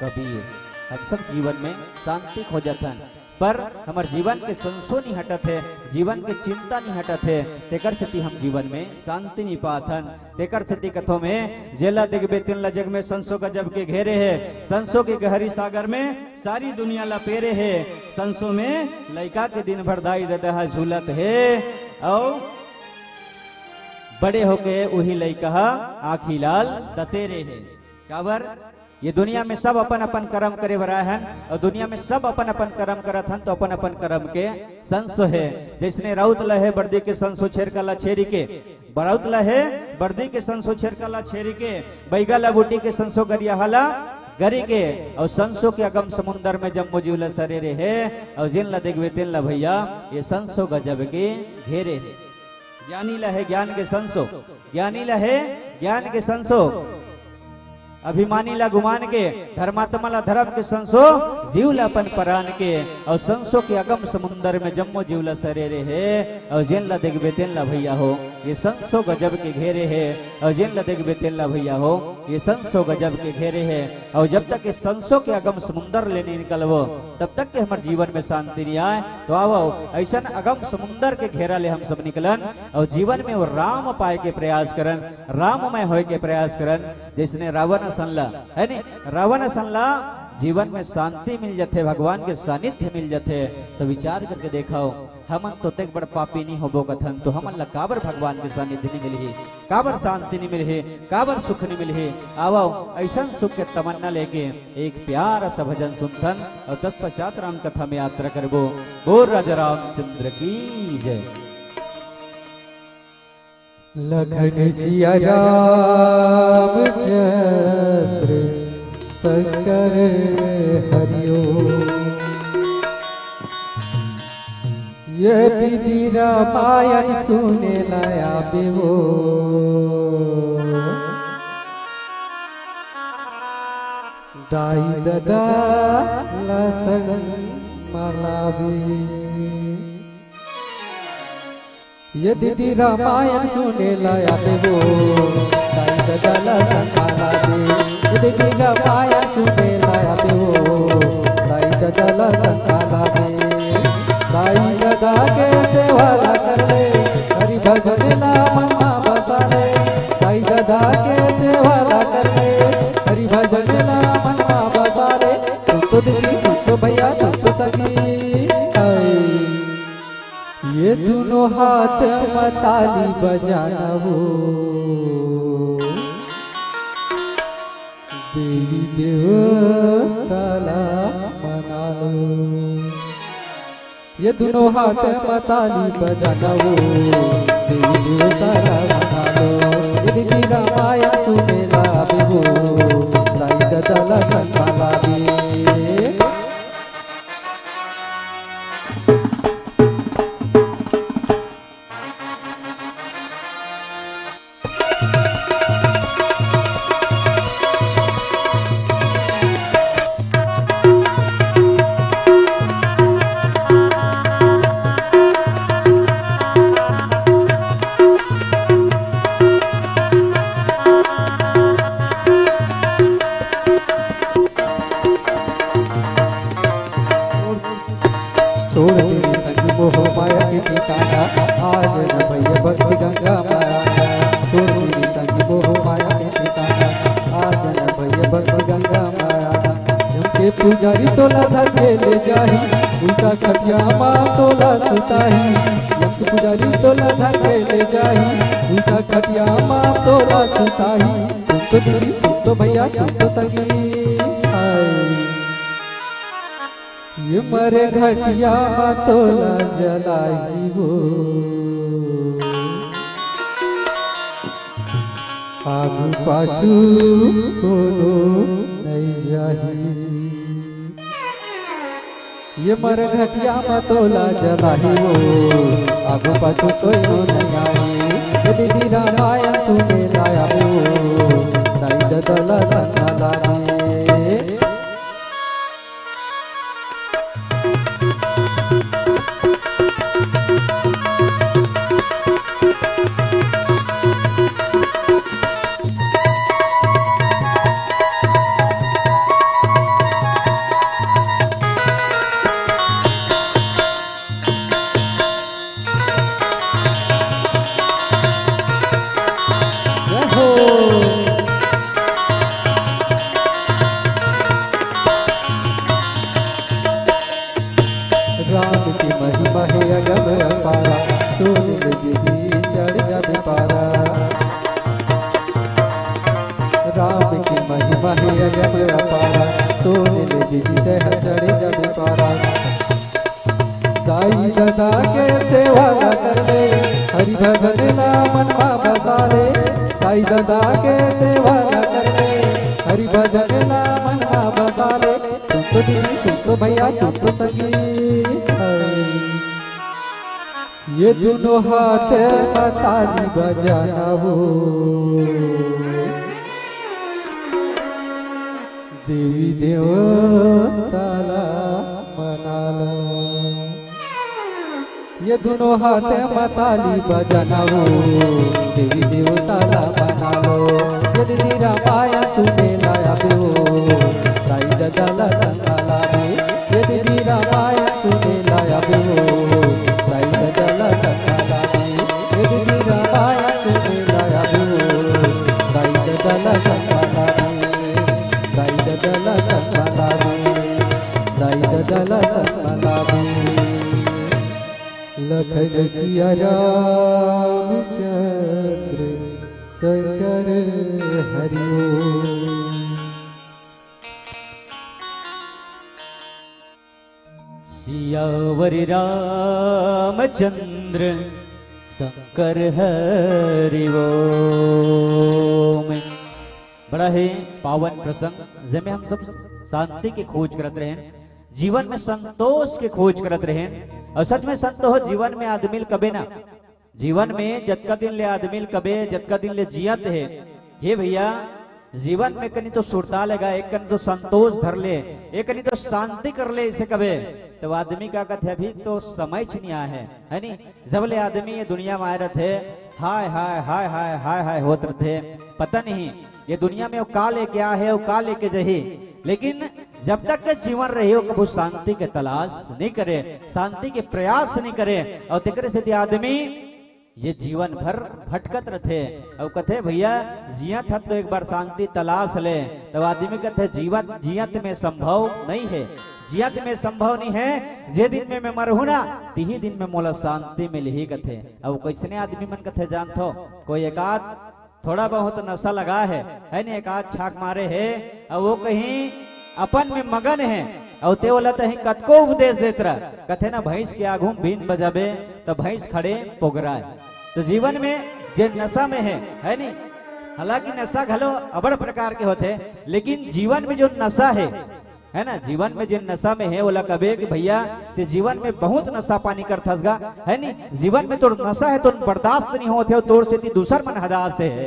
कबीर। हम सब जीवन में शांति खोजत हन, पर हमर जीवन के संशय नि हटत हे, जीवन के चिंता नि हटत हे, तेकर सेती हम जीवन में शांति नि पात हन। तेकर सेती कथों में, "जेला देखबे तेन ला जग में संशय गजब के घेरे हे, संशय के गहरी सागर में सारी दुनिया ला पेरे हे, संशय में लइका के दिन भर दाई ददा ह झूलत हे, अउ बड़े होके उही लइका ह आँखी लाल दतेरे हे।" काबर? ये दुनिया में सब अपन अपन कर्म करे बर आए हन, अउ दुनिया में सब अपन अपन कर्म करत हन, तो अपन अपन कर्म के संशय हे। जइसने राउत ल हे बरदी के संशय छेरका ला छेरी के, राउत ल हे बरदी के संशय छेरका ला छेरी के, बइगा ला बूटी के संशय गरियाहा ला गरी के, अउ संशय के अगम समुंदर में जम्मो जीव ला सरेरे हे, अउ जेन ला देखबे तेन ला भइया ये संशय गजब के घेरे हे। ज्ञानी ला हे ज्ञान के संशय, ज्ञानी ला हे ज्ञान के संशय, अभिमानी ला गुमान के, धर्मात्मा ला धर्म के संशय, जीव ला अपन परान के, अउ संशय के अगम समुंदर में जम्मो जीव ला सरेरे हे, अउ जेन ला देखबे तेन ला भइया हो, ये संशय गजब के घेरे हे, अउ जेन ला देखबे तेन ला भइया हो, ये संशय गजब के घेरे हे। अउ जब तक ये संशय के अगम समुंदर ले नि निकलबो, तब तक के हमर जीवन में शांति नि आए। तो आवो, अइसन अगम समुंदर के घेरा ले हम सब निकलन, अउ जीवन में वो राम पाए के प्रयास करन, राममय होए के प्रयास करन। जइसने रावण असन ला, है नी, रावण असन ला जीवन में शांति मिल जथे, भगवान के सानिध्य मिल जथे। तो विचार करके देखव, हमन तो तेक बड़ पापी नि होबो कथन, तो हमन ला काबर भगवान के सानिध्य नि मिलही, काबर शांति नि मिलही, काबर सुख नि मिलही? आवव, अइसन सुख के तमन्ना लेके एक प्यारा सा भजन सुनथन अउ तत्पश्चात राम कथा में यात्रा करबो। बोल राजा रामचंद्र की जय। लखन सिया रामचंद्र शंकर हरिओम। ये दीदी रामायण सुने ला आबे वो, दाई ददा ला संग म लाबे। ये दीदी रामायण सुने ला आबे वो, दाई ददा ला संग मा लाबे। ये दीदी रामायण सुने ला आबे वो, दाई ददा ला संग मा लाबे। दाई ददा के सेवा ला कर ले, हरि भजन ला मन मा बसा ले। दाई ददा के सेवा ला कर ले, हरि भजन ला मन मा बसा ले। सुन तो दीदी, सुन तो भैया, सुन तो सखी। हाय। ये दुनों हाथ म ताली बजाना वो, देवी देवता ला मना लो। ये दुनों हाथ म ताली बजाना वो, देवी देवता ला मना लो। ये दीदी रामायण सुने ला आबे वो, दाई ददा ला संग मा लाबे। छोड़ दे संग मोह माया के ठिकाना, आ जा ना भैया भक्ति गंगा मा आना। छोड़ दे संग मोह माया के ठिकाना, आ जा ना भैया भक्ति गंगा मा आना। यम के पुजारी तोला धर के ले जाही, उल्टा खटिया मा तोला सुताही। यम के पुजारी तोला धर के ले जाही, उल्टा खटिया मा तोला सुताही। सुन तो दीदी, सुन तो भैया, सुन तो सखी। हाय। ये मरे घटिया मा तोला जलाही वो, आगू पाछू कोनो नइ जाही। ये मरे घटिया मा तोला जलाही वो, आगू पाछू कोनो नइ आही। ये दीदी रामायण सुने ला आबे वो, दाई ददा ला संग मा लाबे। जय हो। राम की महिमा है अगम अपारा, सुन ले दीदी चढ़ जाबे पारा। राम की महिमा है अगम अपारा, सुन ले दीदी तैं ह चढ़ जाबे पारा। दाई ददा के सेवा ला कर ले, हरि भजन ला मन मा बसा ले। दाई ददा के सेवा ला कर ले, हरि भजन ला मन मा बसा ले। सुन तो दीदी, सुन तो भैया, सुन तो सखी। ये दुनों हाथ मा ताली बजाना वो, देवी देवता ला मना लो। ये दुनों हाथ मा ताली बजाना वो, देवी देवता ला मना लो। ये दीदी रामायण सुने ला आबे वो, दाई ददा ला संग मा लाबे। ये दीदी रामायण सुने ला आबे वो, दाई ददा ला संग मा लाबे। ये दीदी रामायण सुने ला आबे वो, दाई ददा ला संग मा लाबे। दाई ददा ला संग मा लाबे, दाई ददा ला संग मा लाबे। लखन सिया रामचंद्र शंकर हरि ओम। सियावर रामचंद्र शंकर हरि ओम। बड़ा ही पावन प्रसंग, जेमे हम सब शांति के खोज करत रहेन, जीवन में संतोष के खोज करत रहेन। और सच में संतोष जीवन में आदमी ल कबे ना, जीवन में जतका दिन ले आदमी ल कबे, जतका दिन ले जियत हे, हे भैया, जीवन में कनी तो सुरता लेगा, एक कनी तो संतोष धर ले, एक कनी तो शांति कर ले, इसे कबे तो आदमी का कथे, अभी तो समय च नहीं आया है, है नी? जब ले आदमी ये दुनिया में आए रहते, हाय हाय हाय हाय हाय हाय होत रहते, पता नहीं ये दुनिया में वो का लेके आए है, वो का लेके जही। लेकिन जब तक के जीवन रही हो, कभू शांति के तलाश नहीं करे, शांति के प्रयास नहीं करे, और तेकरे सेती आदमी ये जीवन भर भटकत रथे। अउ कथे, भैया, जियत हत तो एक बार शांति तलाश ले। तब आदमी कथे, जीवत, जियत में संभव नहीं है, जियत में संभव नहीं है। जे दिन में मैं मरहूं ना, तिही दिन में मोला शांति मिलही, कथे। अउ कइसने आदमी मन कथे जानथो, कोई एकाध थोड़ा बहुत नशा लगा है, है नी, एकाध छाक मारे है, अउ वो कहीं अपन में मगन है, अउ ते ओला तहीं कतको उपदेश देत रह, कथे ना, भैंस के आगू में बीन बजाबे तो भैंस खड़े पोगराए। तो जीवन में जे नशा में है, है नी, हालांकि नशा घलो अबड़ प्रकार के होथे, लेकिन जीवन में जो नशा है, है ना, जीवन में जे नशा में है, ओला कबे कि भैया, ते जीवन में बहुत नशा पानी करथस गा, है नी, जीवन में तोर नशा है, तोर बर्दाश्त नहीं होत हे, तोर सेती दूसर मन हदास हे,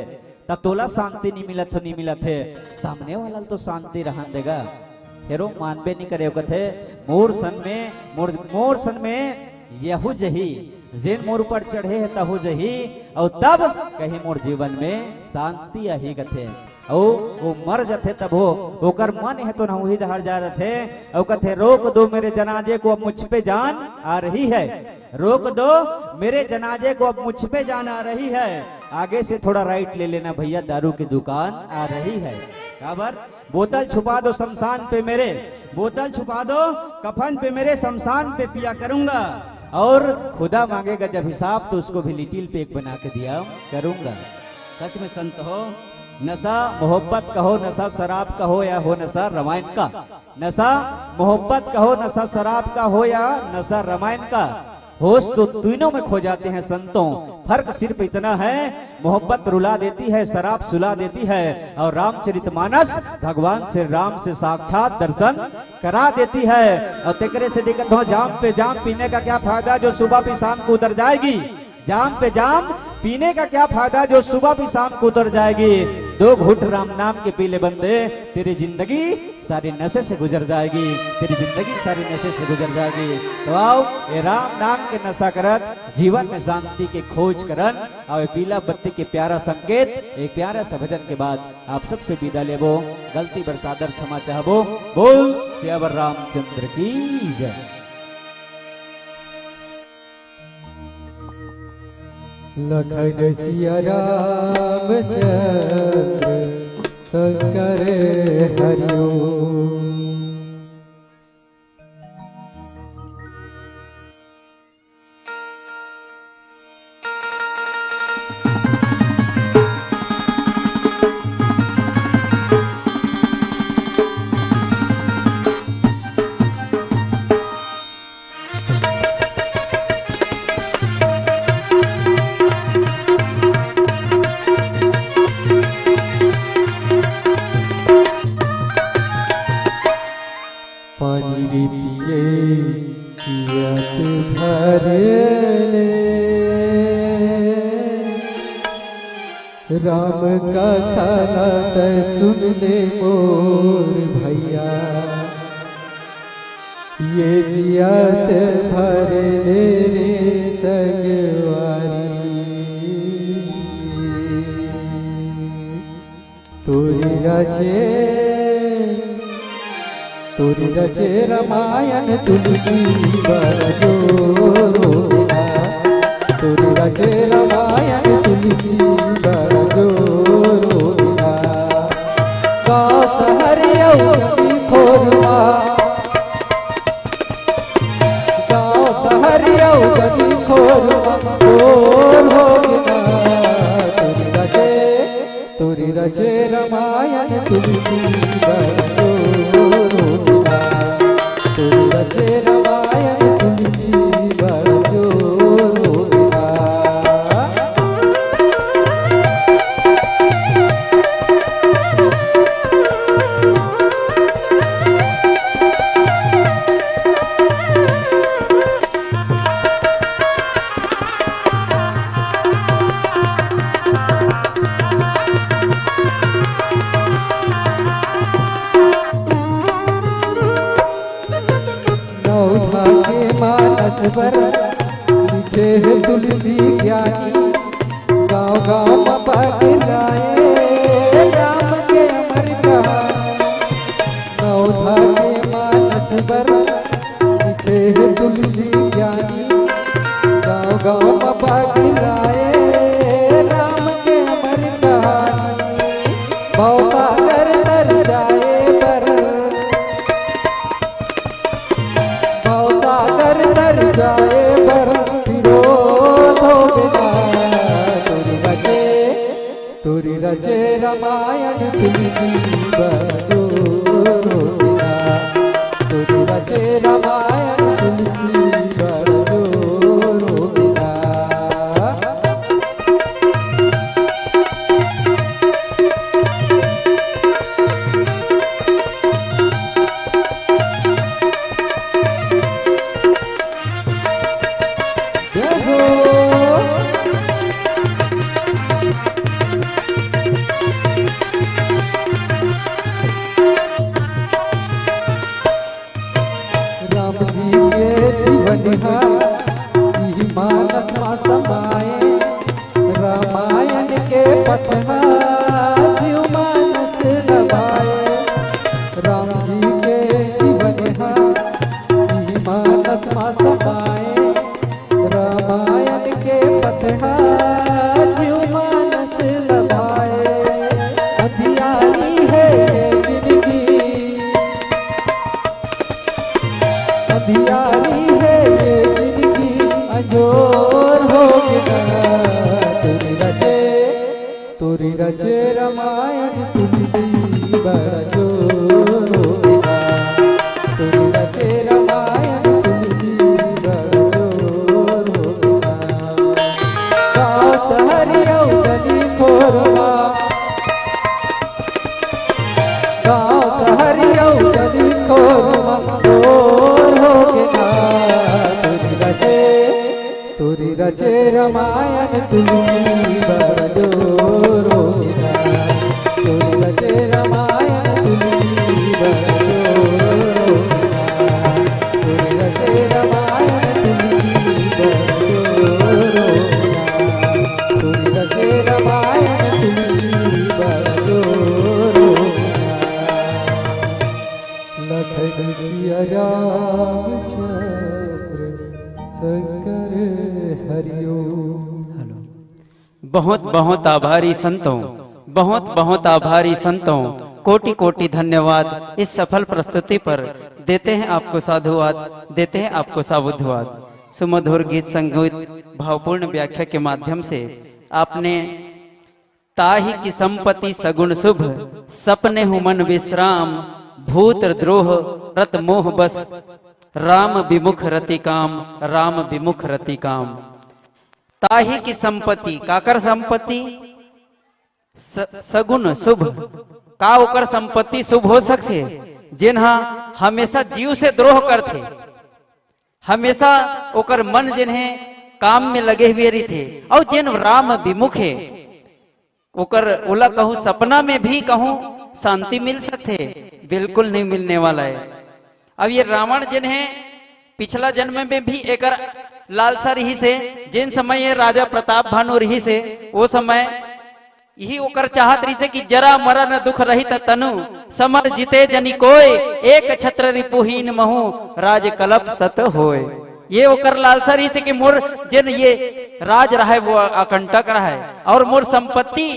त तोला शांति नहीं मिलत हो, नहीं मिलत हे, सामने वाला ल तो शांति रहन देगा। फेरो मानबे नहीं करे, कथे, मोर सन में, मोर, मोर सन में यहू जही, जेन मोर ऊपर चढ़े हे तहू जही, अउ तब कहीं मोर जीवन में शांति आही, कथे। अउ वो मर जथे तभो ओकर मन हे तो ना उही डहर जा रथे, अउ कथे, "रोक दो मेरे जनाजे को, अब मुझ पे जान आ रही है, रोक दो मेरे जनाजे को, अब मुझ पे जान आ रही है, आगे से थोड़ा राइट ले लेना भैया, दारू की दुकान आ रही है।" काबर? "बोतल छुपा दो शमशान पे मेरे, बोतल छुपा दो कफन पे मेरे, शमशान पे पिया करूंगा, और खुदा मांगेगा जब हिसाब तो उसको भी लिटिल पे एक बना के दिया करूंगा।" सच में संत हो, नशा मोहब्बत का हो, नशा शराब का हो, या हो नशा रामायण का, नशा मोहब्बत का हो, नशा शराब का हो, या नशा रामायण का, होश तो तीनों में खो जाते हैं संतों। फर्क सिर्फ इतना है, मोहब्बत रुला देती है, शराब सुला देती है, और रामचरितमानस भगवान श्री राम से साक्षात दर्शन करा देती है। और तेकरे से दिक्कत हो, जाम पे जाम पीने का क्या फायदा जो सुबह भी शाम को उतर जाएगी। जाम पे जाम पीने का क्या फायदा जो सुबह भी शाम को उतर जाएगी। दो घूंट राम नाम के पी ले बंदे, तेरी जिंदगी सारी नशे से गुजर जाएगी, तेरी जिंदगी सारी नशे से गुजर जाएगी। तो आओ, ये राम नाम के नशा करत जीवन में शांति के खोज करन। आओ, ये पीला बत्ती के प्यारा संकेत, एक प्यारा सा भजन के बाद आप सबसे विदा लेबो। गलती बर सादर क्षमा चाहबो। बोल सियावर रामचंद्र की जय। लखन सिया रामचंद्र शंकर हरिओम। पानी रे पिए पियत भर ले। राम कथा ला तै सुन ले मोर भैया, ये जियत भर ले रे संगवारी। तोरी रचे, तोरी रचे रामायण तुलसी बर जोरो बिना। तोरी रचे रामायण तुलसी बर जोरो बिना। गाँव सहर अउ गली खोर मा, गाँव सहर अउ गली खोर मा शोर हो गे ना। तोरी रचे, तोरी रचे रामायण तुलसी बर जोरो बिना। तोरी रचे रामायण तुलसी बर जोरो बिना। बर लिखे हे तुलसी ज्ञानी, गाँव गाँव म बगराए राम के अमर कहानी। नवधा के मानस बर लिखे हे तुलसी ज्ञानी, गाँव गाँव म बगराए राम के अमर कहानी। भवसागर तर जाए बर, भवसागर तर जाए बर विरोध होगे ना। तोरी रचे, तोरी रचे रामायण तुलसी बर जोर होगे ना। तोरी रचे रामायण तुलसी बर जोर होगे ना। जय हो। राम जी के जीवन हा इही मानस मा समाए, रामायण के पथ हा जीव मानस लभाए। राम जी के जीवन हा इही मानस मा समाए, रामायण के पथ हा जीव मानस लभाए। अंधियारी हे ये जिनगी, अंधियारी हे ये जिनगी, अंजोर होगे ना। तोरी रचे, तोरी रचे रामायण तुलसी बर जोर होगे ना। तोरी रचे रामायण तुलसी बर जोर होगे ना। गाँव शहर अउ गली खोर मा, गाँव शहर अउ गली खोर मा शोर होगे ना। तोरी रचे, तोरी रचे रामायण तुलसी बर जोर होगे ना। तोरी रचे रामायण तुलसी बर जोर होगे ना। तोरी रचे रामायण तुलसी बर जोर होगे ना। तोरी रचे रामायण तुलसी बर जोर होगे ना। लखन सिया रामचंद्र शंकर हरिओम। हेलो। बहुत बहुत आभारी संतों, बहुत बहुत आभारी संतों, कोटि कोटि धन्यवाद। इस सफल प्रस्तुति पर देते हैं आपको साधुवाद, देते हैं आपको साधुवाद। सुमधुर गीत संगीत, भावपूर्ण व्याख्या के माध्यम से आपने ताहि की संपत्ति सगुण शुभ, सपने हुमन विश्राम, भूत द्रोह रत मोह बस, राम विमुख रति काम, राम विमुख रति काम। ताहि की संपत्ति, काकर संपत्ति? स-, सगुण शुभ। का ओकर संपत्ति शुभ हो सकथे? जेन हा हमेशा जीव से द्रोह करथे, हमेशा ओकर मन जेन हे काम में लगे हुए रहिथे, अउ जेन राम विमुख हे, ओकर, ओला कहूँ सपना में भी कहूँ शांति मिल सकथे? बिल्कुल नहीं मिलने वाला है। अब ये रावण जेन हे, पिछला जन्म में भी एकर लालसा रहिस हे, जेन समय ये राजा प्रताप भानु रहिस हे, वो समय यही ओकर चाहत रहिस हे कि जरा मरण दुख रहित तनु, समर जिते जनि कोय, एक छत्र रिपुहीन महु, राज कलप सत होय। ये ओकर लालसा रहिस हे कि मोर जेन ये राज रहय, वो अकंटक रहय, अउ मोर संपत्ति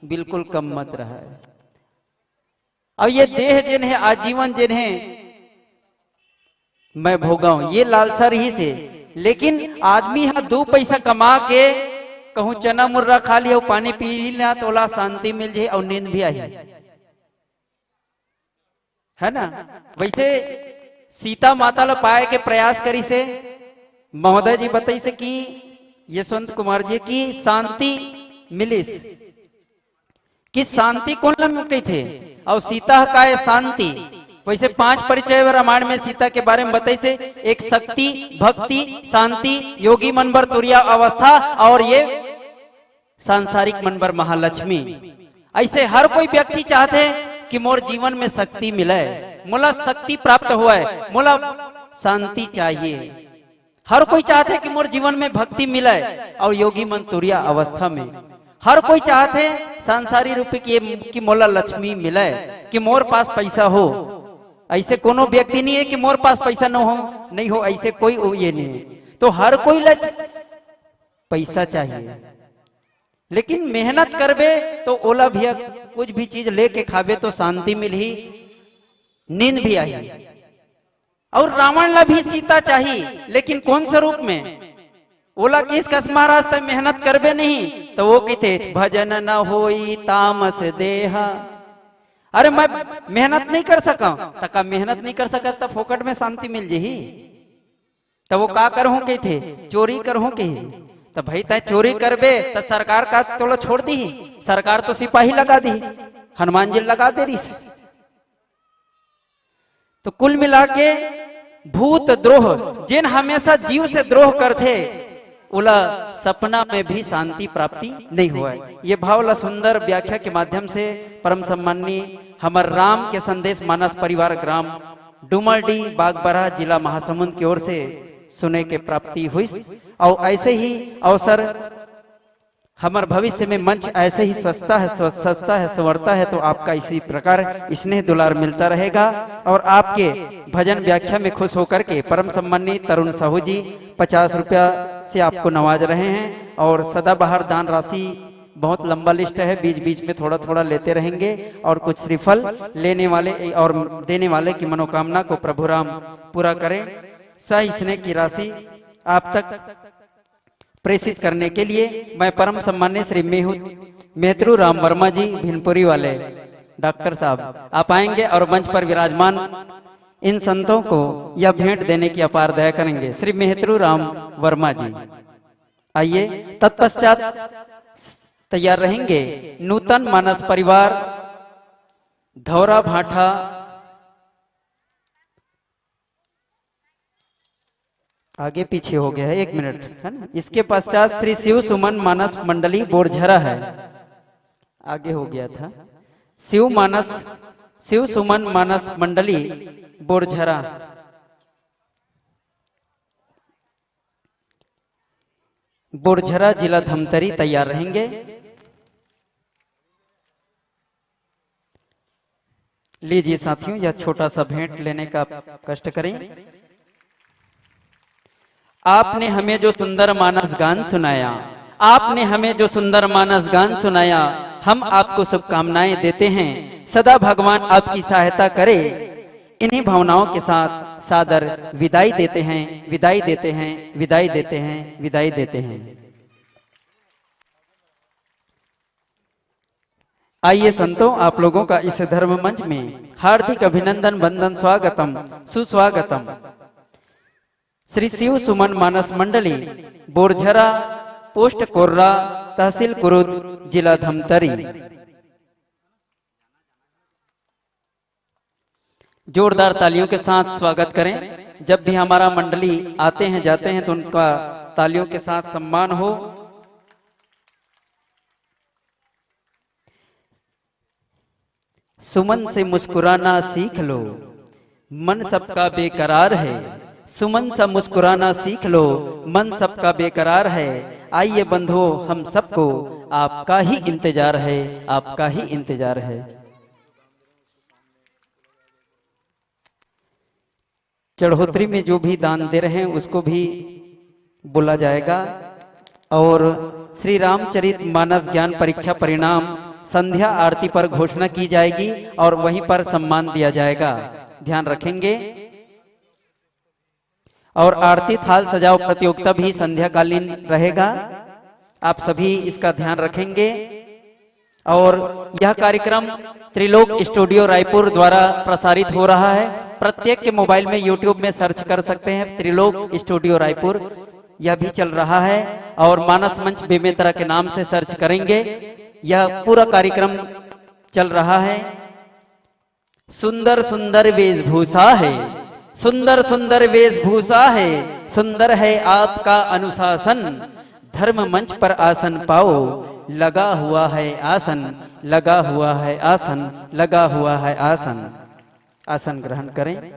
बिल्कुल कम मत रहय। अब ये देह जेन हे, आजीवन जेन हे, मैं भोगंव, ये लालसा रहिस हे। लेकिन आदमी हा दू पैसा कमा के कहूँ चना मुर्रा खा लिही अउ पानी पी लिही ना, त ओला शांति मिल जाही अउ नींद भी आही, है ना? वैसे सीता माता ला पाए के प्रयास करिस हे। महोदय जी बताइस हे कि यशवंत कुमार जी कि शांति मिलिस, कि शांति कोन ला कहिथे? अउ सीता ह का ए शांति? वैसे पांच परिचय रामायण में सीता के बारे में बताइस हे, एक शक्ति, भक्ति, शांति, योगी मन बर तुरिया अवस्था अउ ये सांसारिक मन बर महालक्ष्मी। ऐसे हर कोई व्यक्ति चाहथे कि मोर जीवन में शक्ति मिले, मोला शक्ति प्राप्त होय, मोला शांति चाहिए। हर कोई चाहथे कि मोर जीवन में भक्ति मिले और योगी मन तुरिया अवस्था में। हर कोई चाहथे सांसारिक रूपी कि, कि मोला लक्ष्मी मिले, कि मोर पास पैसा हो। ऐसे कोनो व्यक्ति नहीं है कि मोर पास पैसा न हो, नहीं हो, ऐसे कोई वो ये नहीं है। तो हर कोई ला पैसा चाहिए, लेकिन मेहनत करबे तो ओला भी, कुछ भी चीज लेके खाबे तो शांति मिलही, नींद भी आही। और रावण ला भी सीता चाही, लेकिन कौन से रूप में? ओला किस कस महाराज तक मेहनत करबे नहीं, तो वो कहते, "भजन न होई तामस देहा।" अरे, मैं मेहनत नहीं कर सका, त का मेहनत नहीं कर सका त फोकट में शांति मिल जही? त वो का करहूं कहिथे? चोरी करहूं कही। त भाई, तय चोरी करबे त सरकार का तोला छोड़ दी? सरकार तो सिपाही लगा दी, हनुमान जी लगा दे रही। तो कुल मिला के भूत द्रोह, जेन हमेशा जीव से द्रोह करथे, ओला सपना में भी शांति प्राप्ति नहीं होय। ये भाव ला सुंदर व्याख्या के माध्यम से परम सम्माननीय हमर राम के संदेश मानस परिवार, ग्राम डुमरडी, बागबारा, जिला महासमुंद की ओर से सुने के प्राप्ति हुई। और ऐसे ही अवसर हमर भविष्य में मंच ऐसे ही सस्ता है, स्व-, सस्ता है, संवरता है, तो आपका इसी प्रकार स्नेह दुलार मिलता रहेगा। और आपके भजन व्याख्या में खुश होकर के परम सम्मानित तरुण साहू जी पचास रुपया से आपको नवाज रहे हैं। और सदाबहार दान राशि बहुत लंबा लिस्ट है, बीच बीच में थोड़ा थोड़ा लेते रहेंगे। और कुछ श्रीफल लेने वाले और देने वाले की मनोकामना को प्रभु राम पूरा करें। सह स्नेह की राशि आप तक प्रेषित करने के लिए मैं परम सम्मान्य श्री मेहु-, मेहतरू राम वर्मा जी, भिनपुरी वाले डॉक्टर साहब, आप आएंगे और मंच पर विराजमान इन संतों को यह भेंट देने की अपार दया करेंगे। श्री मेहतरू राम वर्मा जी, आइए। तत्पश्चात तैयार रहेंगे नूतन मानस परिवार, धौरा भाठा, आगे पीछे हो गया है, एक मिनट, है ना। इसके पश्चात श्री शिव सुमन मानस मंडली बोरझरा है, आगे हो गया था। शिव मानस, शिव सुमन मानस मंडली बोरझरा, बोरझरा, जिला धमतरी, तैयार रहेंगे। लीजिए साथियों, यह छोटा सा भेंट लेने का कष्ट करें। आपने हमें जो सुंदर मानस गान सुनाया, आपने हमें जो सुंदर मानस गान सुनाया, हम आपको शुभकामनाएं देते हैं। सदा भगवान आपकी सहायता करे। इन्हीं भावनाओं के साथ सादर विदाई देते हैं, विदाई देते हैं, विदाई देते हैं, विदाई देते हैं। आइए संतों, आप लोगों का इस धर्म मंच में हार्दिक अभिनंदन, वंदन, स्वागतम, सुस्वागतम। श्री शिव सुमन मानस मंडली, बोरझरा, पोस्ट कोर्रा, तहसील कुरुद, जिला धमतरी। जोरदार तालियों के साथ स्वागत करें। जब भी हमारा मंडली आते हैं, जाते हैं, तो उनका तालियों के साथ सम्मान हो। सुमन से मुस्कुराना सीख लो, मन सबका बेकरार है। सुमन सा मुस्कुराना सीख लो, मन सबका बेकरार है। आइए बंधुओं, हम सबको आपका ही इंतजार है, आपका ही इंतजार है। चढ़ोतरी में जो भी दान दे रहे हैं, उसको भी बोला जाएगा। और श्री रामचरित मानस ज्ञान परीक्षा परिणाम संध्या आरती पर घोषणा की जाएगी और वहीं पर सम्मान दिया जाएगा, ध्यान रखेंगे। और आरती थाल सजाओ प्रतियोगिता भी संध्याकालीन रहेगा, आप सभी इसका ध्यान रखेंगे। और यह कार्यक्रम त्रिलोक स्टूडियो रायपुर द्वारा प्रसारित हो रहा है। प्रत्येक के मोबाइल में YouTube में सर्च कर सकते हैं त्रिलोक स्टूडियो रायपुर, यह भी चल रहा है। और मानस मंच बेमेतरा के नाम से सर्च करेंगे, यह पूरा कार्यक्रम चल रहा है। सुंदर सुंदर वेशभूषा है, सुंदर सुंदर वेशभूषा है, सुंदर है आपका अनुशासन। धर्म मंच पर आसन पाओ, लगा हुआ है आसन, लगा हुआ है आसन, लगा हुआ है आसन। आसन ग्रहण करें।